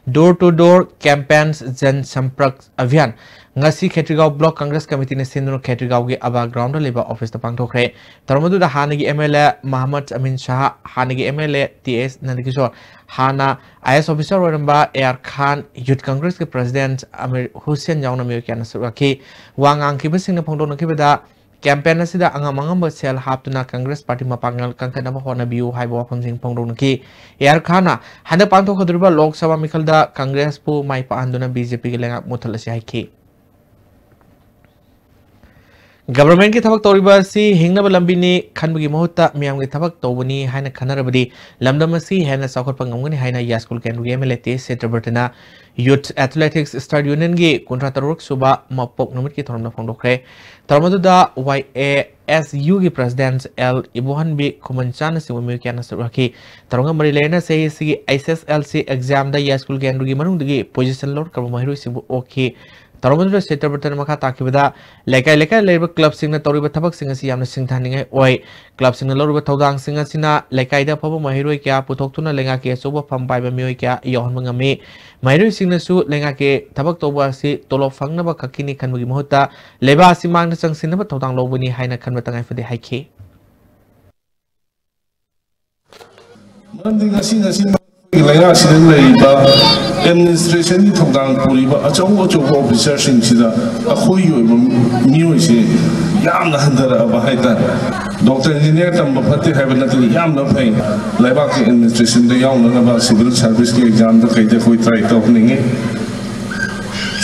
door to door campaign Jan Sampark Abhiyan ꯉꯁꯤ ꯈꯦꯇ꯭ꯔꯤꯒꯥꯎ Block Congress Committee ꯅ ꯁꯤꯟꯗꯨꯅ ꯈꯦꯇ꯭ꯔꯤꯒꯥꯎꯒꯤ ꯑꯕꯥ ground ꯗ ꯂꯩꯕ office ꯇ ꯄꯥꯡꯊꯣꯛꯈ꯭ꯔꯦ꯫ ꯊꯧꯔꯝ ꯑꯗꯨꯗ ꯍꯥꯟꯅꯒꯤ M L A ꯃꯍꯃꯗ ꯑꯃꯤꯟ ꯁꯥꯍ, ꯍꯥꯟꯅꯒꯤ M L A T S ꯅꯟꯗꯀꯤꯁꯣꯔ, ꯍꯥꯟꯅ I A S officer ꯑꯣꯏꯔꯝꯕ A R Khan, Youth Congress ꯀꯤ president ꯑꯃꯤꯔ ꯍꯨꯁꯦꯟ ꯌꯥꯎꯅ ꯃꯤꯑꯣꯏ ꯀꯌꯥꯅ ꯁꯔꯨꯛ ꯌꯥꯈꯤ꯫ ꯋꯥ ꯉꯥꯡꯈꯤꯕꯁꯤꯡꯅ ꯐꯣꯡꯗꯣꯛꯅꯈꯤꯕꯗ, campaign ꯑꯁꯤꯗ ꯑꯉꯝ ꯑꯉꯝꯕ ꯁꯦꯜ ꯍꯥꯞꯇꯨꯅ Congress party ꯃꯄꯥꯡꯒꯜ ꯀꯟꯈꯠꯅꯕ ꯍꯣꯠꯅꯕꯤꯌꯨ ꯍꯥꯏꯕ ꯋꯥꯐꯝꯁꯤꯡ ꯐꯣꯡꯗꯣꯛꯅꯈꯤ꯫ A R Khan ꯅ ꯍꯟꯗꯛ ꯄꯥꯡꯊꯣꯛꯀꯗꯧꯔꯤꯕ ꯂꯣꯛ ꯁꯚꯥ ꯃꯤꯈꯜꯗ Congress ꯄꯨ ꯃꯥꯏ ꯄꯥꯛꯍꯟꯗꯨꯅ B J P ꯒꯤ ꯂꯩꯉꯥꯛ ꯃꯨꯠꯊꯠꯂꯁꯤ ꯍꯥꯏꯈꯤ꯫ Government ꯀꯤ ꯊꯕꯛ ꯇꯧꯔꯤꯕ ꯑꯁꯤ ꯍꯤꯡꯅꯕ ꯂꯝꯕꯤꯅꯤ ꯈꯟꯕꯒꯤ ꯃꯍꯨꯠꯇ ꯃꯤꯌꯥꯝꯒꯤ ꯊꯕꯛ ꯇꯧꯕꯅꯤ ꯍꯥꯏꯅ ꯈꯟꯅꯔꯕꯗꯤ ꯂꯝꯗꯝ ꯑꯁꯤ ꯍꯦꯟꯅ ꯆꯥꯎꯈꯠꯄ ꯉꯝꯒꯅꯤ ꯍꯥꯏꯅ ꯌꯥꯏꯁ꯭ꯀꯨꯜ ꯀꯦꯟꯗ꯭ꯔꯒꯤ M L A T S ꯁꯇ꯭ꯌꯕ꯭ꯔꯇꯅ Youth Athletics Student Union ꯒꯤ ꯀꯨꯟꯊ꯭ꯔꯥ ꯇꯔꯨꯛ ꯁꯨꯕ ꯃꯄꯣꯛ ꯅꯨꯃꯤꯠꯀꯤ ꯊꯧꯔꯝꯗ ꯐꯣꯡꯗꯣꯛꯈ꯭ꯔꯦ꯫ ꯊꯧꯔꯝ ꯑꯗꯨꯗ Y A ꯑꯦꯁ ꯌꯨꯒꯤ ꯄ꯭ꯔꯦꯁꯤꯗꯦꯟꯠ ꯑꯦꯜ ꯏꯕꯣꯍꯟꯕꯤ ꯈꯨꯃꯟꯆꯥꯅꯆꯤꯡꯕ ꯃꯤꯑꯣꯏ ꯀꯌꯥꯅ ꯁꯔꯨꯛ ꯌꯥꯈꯤ꯫ ꯊꯧꯔꯝꯒ ꯃꯔꯤ ꯂꯩꯅꯅ ꯆꯍꯤ ꯑꯁꯤꯒꯤ ꯑꯩꯆ ꯑꯦꯁ ꯑꯦꯜ ꯁꯤ ꯑꯦꯛꯖꯥꯝꯗ ꯌꯥꯏꯁ꯭ꯀꯨꯜ ꯀꯦꯟꯗ꯭ꯔꯒꯤ ꯃꯅꯨꯡꯗꯒꯤ ꯄꯣꯖꯤꯁꯟ ꯂꯧꯔꯛꯈ꯭ꯔꯕ ꯃꯍꯩꯔꯣꯏꯁꯤꯡꯕꯨ ꯑꯣꯛꯈꯤ꯫ ꯊꯧꯔꯝ ꯑꯗꯨꯗ ꯁꯦꯇ꯭ꯔꯄꯇꯅ ꯃꯈꯥ ꯇꯥꯈꯤꯕꯗ, ꯂꯩꯀꯥꯏ ꯂꯩꯀꯥꯏ ꯂꯩꯔꯤꯕ ꯀ꯭ꯂꯕꯁꯤꯡꯅ ꯇꯧꯔꯤꯕ ꯊꯕꯛꯁꯤꯡ ꯑꯁꯤ ꯌꯥꯝꯅ ꯁꯤꯡꯊꯥꯅꯤꯡꯉꯥꯏ ꯑꯣꯏ꯫ ꯀ꯭ꯂꯕꯁꯤꯡꯅ ꯂꯧꯔꯤꯕ ꯊꯧꯗꯥꯡꯁꯤꯡ ꯑꯁꯤꯅ ꯂꯩꯀꯥꯏꯗ ꯑꯐꯕ ꯃꯍꯩꯔꯣꯏ ꯀꯌꯥ ꯄꯨꯊꯣꯛꯇꯨꯅ ꯂꯩꯉꯥꯛꯀꯤ ꯑꯆꯧꯕ ꯐꯝ ꯄꯥꯏꯕ ꯃꯤꯑꯣꯏ ꯀꯌꯥ ꯌꯥꯎꯍꯟꯕ ꯉꯝꯃꯤ꯫ ꯃꯍꯩꯔꯣꯏꯁꯤꯡꯅꯁꯨ ꯂꯩꯉꯥꯛꯀꯤ ꯊꯕꯛ ꯇꯧꯕ ꯑꯁꯤ ꯇꯣꯂꯣꯞ ꯐꯪꯅꯕ ꯈꯛꯀꯤꯅꯤ ꯈꯟꯕꯒꯤ ꯃꯍꯨꯠꯇ ꯂꯩꯕꯥꯛ ꯑꯁꯤ ꯃꯥꯡꯗ ꯆꯪꯁꯤꯟꯅꯕ ꯊꯧꯗꯥꯡ ꯂꯧꯕꯅꯤ ꯍꯥꯏꯅ ꯈꯟꯕ ꯇꯉꯥꯏ ꯐꯗꯦ ꯍꯥꯏꯈꯤ꯫ ꯃꯔꯝꯗꯤ ꯉꯁꯤ ꯉꯁꯤ ꯑꯩꯈꯣꯏꯒꯤ ꯂꯩꯉꯥꯛꯁꯤꯗ ꯂꯩꯔꯤꯕ ꯑꯦꯗꯃꯤꯅꯤꯁꯇ꯭ꯔꯦꯁꯟꯒꯤ ꯊꯧꯗꯥꯡ ꯄꯨꯔꯤꯕ ꯑꯆꯧ ꯑꯆꯧꯕ ꯑꯣꯐꯤꯁꯥꯔꯁꯤꯡꯁꯤꯗ ꯑꯩꯈꯣꯏꯒꯤ ꯑꯣꯏꯕ ꯃꯤꯑꯣꯏꯁꯦ ꯌꯥꯝꯅ ꯍꯟꯊꯔꯛꯑꯕ ꯍꯥꯏꯇꯥꯔꯦ꯫ ꯗꯣꯛꯇꯔ ꯏꯟꯖꯤꯅꯤꯌꯥꯔ ꯇꯝꯕ ꯐꯠꯇꯦ ꯍꯥꯏꯕ ꯅꯠꯇꯅ ꯌꯥꯝꯅ ꯐꯩ꯫ ꯂꯩꯕꯥꯛꯀꯤ ꯑꯦꯗꯃꯤꯅꯤꯁꯇ꯭ꯔꯦꯁꯟꯗ ꯌꯥꯎꯅꯅꯕ ꯁꯤꯚꯤꯜ ꯁꯥꯔꯚꯤꯁꯀꯤ ꯑꯦꯛꯖꯥꯝꯗ ꯀꯩꯗ ꯑꯩꯈꯣꯏ ꯇ꯭ꯔꯥꯏ ꯇꯧꯍꯟꯅꯤꯡꯉꯤ꯫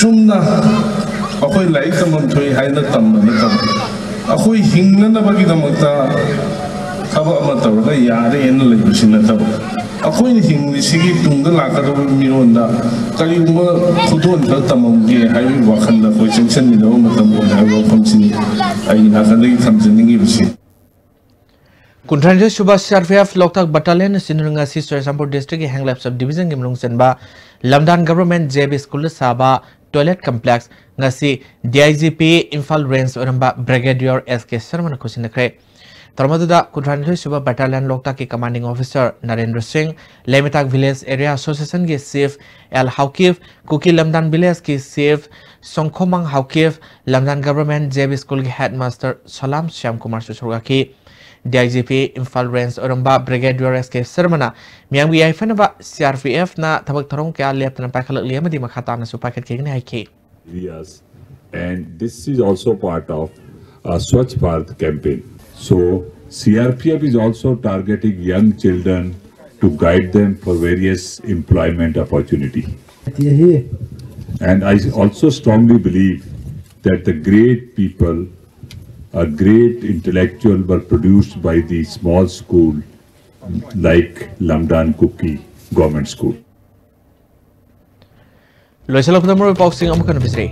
ꯆꯨꯝꯅ ꯑꯩꯈꯣꯏ ꯂꯥꯏꯔꯤꯛ ꯇꯝꯐꯝ ꯊꯣꯛꯏ ꯍꯥꯏꯅ ꯇꯝꯕ ꯅꯠꯇꯕ, ꯑꯩꯈꯣꯏ ꯍꯤꯡꯅꯅꯕꯒꯤꯗꯃꯛꯇ ꯊꯕꯛ ꯑꯃ ꯇꯧꯔꯒ ꯌꯥꯔꯦꯅ ꯂꯩꯕꯁꯤ ꯅꯠꯇꯕ, ꯑꯩꯈꯣꯏꯅ ꯍꯤꯡꯂꯤꯁꯤꯒꯤ ꯇꯨꯡꯗ ꯂꯥꯛꯀꯗꯕ ꯃꯤꯔꯣꯟꯗ ꯀꯔꯤꯒꯨꯝꯕ ꯈꯨꯗꯣꯜ ꯈꯔ ꯇꯝꯃꯝꯒꯦ ꯍꯥꯏꯕꯒꯤ ꯋꯥꯈꯜꯗ ꯑꯩꯈꯣꯏ ꯆꯪꯁꯤꯟꯃꯤꯟꯅꯕ ꯃꯇꯝ ꯑꯣꯏ ꯍꯥꯏꯕ ꯋꯥꯐꯝꯁꯤꯅꯤ ꯑꯩꯒꯤ ꯅꯥꯀꯟꯗꯒꯤ ꯊꯝꯖꯅꯤꯡꯉꯤꯕꯁꯤ꯫ ꯀꯨꯟꯊ꯭ꯔꯥꯅꯤꯊꯣꯏ ꯁꯨꯕ ꯁꯤ ꯑꯥꯔ ꯄꯤ ꯑꯦꯐ ꯂꯣꯛꯇꯥꯛ ꯕꯠꯇꯥꯂꯤꯌꯟ ꯑꯁꯤꯅ ꯉꯁꯤ ꯆꯨꯔꯆꯥꯟꯄꯨꯔ ꯗꯤꯁꯇ꯭ꯔꯤꯛꯀꯤ ꯍꯦꯡꯂꯦꯞ ꯁꯕ ꯗꯤꯕꯤꯖꯟꯒꯤ ꯃꯅꯨꯡ ꯆꯟꯕ ꯂꯝꯗꯥꯟ ꯒꯚꯔꯟꯃꯦꯟꯠ ꯖꯦ ꯕꯤ ꯁ꯭ꯀꯨꯜꯗ ꯁꯥꯕ ꯇꯣꯏꯂꯦꯠ ꯀꯝꯄ꯭ꯂꯦꯛꯁ ꯉꯁꯤ D I G P Imphal range ꯑꯣꯏꯔꯝꯕ ꯕ꯭ꯔꯤꯒꯦꯗꯤꯌꯔ ꯑꯦꯁ ꯀꯦ ꯁꯔꯃꯅ ꯈꯨꯠꯁꯤꯟꯅꯈ꯭ꯔꯦ꯫ ꯊꯧꯔꯝ ꯑꯗꯨꯗ ꯀꯨꯟꯊ꯭ꯔꯥꯅꯤꯊꯣꯏ ꯁꯨꯕ ꯕꯠꯇꯥꯂꯤꯌꯟ ꯂꯣꯛꯇꯥꯛꯀꯤ ꯀꯃꯥꯟꯗꯤꯡ ꯑꯣꯐꯤꯁꯥꯔ ꯅꯔꯦꯟꯗ꯭ꯔ ꯁꯤꯡ, ꯂꯩꯃꯇꯥꯛ ꯚꯤꯂꯦꯖ ꯑꯦꯔꯤꯌꯥ ꯑꯦꯁꯣꯁꯤꯌꯦꯁꯟꯒꯤ ꯆꯤꯐ ꯑꯦꯜ ꯍꯥꯎꯀꯤꯐ, ꯀꯨꯀꯤ ꯂꯝꯗꯥꯟ ꯚꯤꯂꯦꯖꯀꯤ ꯆꯤꯐ ꯁꯣꯡꯈꯣꯃꯥꯡ ꯍꯥꯎꯀꯤꯐ, ꯂꯝꯗꯥꯟ ꯒꯚꯔꯟꯃꯦꯟꯠ ꯖꯦ ꯕꯤ ꯁ꯭ꯀꯨꯜꯒꯤ ꯍꯦꯗꯃꯥꯁꯇꯔ ꯁꯣꯂꯥꯝ ꯁ꯭ꯌꯥꯝꯀꯨꯃꯥꯔꯁꯨ ꯁꯔꯨꯛ ꯌꯥꯈꯤ꯫ D I G P Imphal range ꯑꯣꯏꯔꯝꯕ ꯕ꯭ꯔꯤꯒꯦꯗꯤꯌꯔ ꯑꯦꯁ ꯀꯦ ꯁꯔꯃꯅ ꯃꯤꯌꯥꯝꯒꯤ ꯌꯥꯏꯐꯅꯕ ꯁꯤ ꯑꯥꯔ ꯄꯤ ꯑꯦꯐꯅ ꯊꯕꯛ ꯊꯧꯔꯝ ꯀꯌꯥ ꯂꯦꯞꯇꯅ ꯄꯥꯏꯈꯠꯂꯛꯂꯤ ꯑꯃꯗꯤ ꯃꯈꯥ ꯇꯥꯅꯁꯨ ꯄꯥꯏꯈꯠꯈꯤꯒꯅꯤ ꯍꯥꯏꯈꯤ꯫ areas, and this is also part of a Swachh Bharat campaign. So C R P F is also targeting young children to guide them for various employment opportunity. And I also strongly believe that the great people, a great intellectual were produced by the small school like Lamdan Kuki Government School. ꯂꯣꯏꯁꯤꯜꯂꯛꯄꯗ ꯃꯔꯨꯑꯣꯏꯕ ꯄꯥꯎꯁꯤꯡ ꯑꯃꯨꯛ ꯍꯟꯅ ꯄꯤꯖꯔꯤ꯫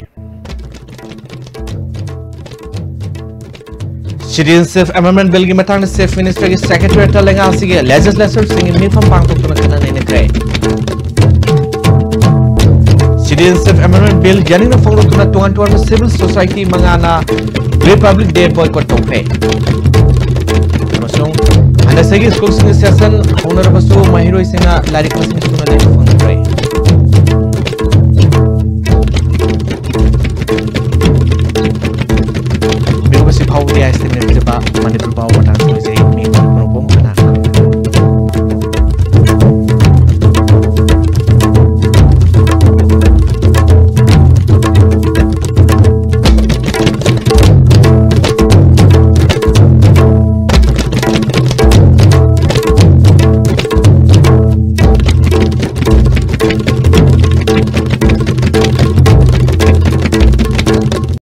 Citizenship Amendment Billꯒꯤ ꯃꯇꯥꯡꯗ Chief Ministerꯒꯤ Secretariatꯇ ꯂꯩꯉꯥꯛ ꯑꯁꯤꯒꯤ legislatorꯁꯤꯡꯒꯤ ꯃꯤꯐꯝ ꯄꯥꯡꯊꯣꯛꯇꯨꯅ ꯈꯟꯅ ꯅꯩꯅꯈ꯭ꯔꯦ꯫ Citizenship Amendment Bill ꯌꯥꯅꯤꯡꯅ ꯐꯣꯡꯗꯣꯛꯇꯨꯅ ꯇꯣꯉꯥꯟ ꯇꯣꯉꯥꯟꯕ civil society ꯃꯉꯥꯅ Republic Day boycott ꯇꯧꯈ꯭ꯔꯦ꯫ ꯑꯃꯁꯨꯡ ꯍꯟꯗꯛ ꯆꯍꯤꯒꯤ ꯁ꯭ꯀꯨꯜꯁꯤꯡꯒꯤ session ꯍꯧꯅꯔꯕꯁꯨ ꯃꯍꯩꯔꯣꯏꯁꯤꯡꯅ ꯂꯥꯏꯔꯤꯛ ꯃꯁꯤꯡ ꯁꯨꯅ ꯂꯩꯕ ꯐꯪꯗ꯭ꯔꯦ꯫ ꯃꯤꯑꯣꯏꯕꯁꯤ ꯐꯥꯎꯕ ꯌꯥꯏ ꯁꯤꯟꯅꯔꯤꯕ ꯃꯅꯤꯄꯨꯔ ꯐꯥꯎꯕ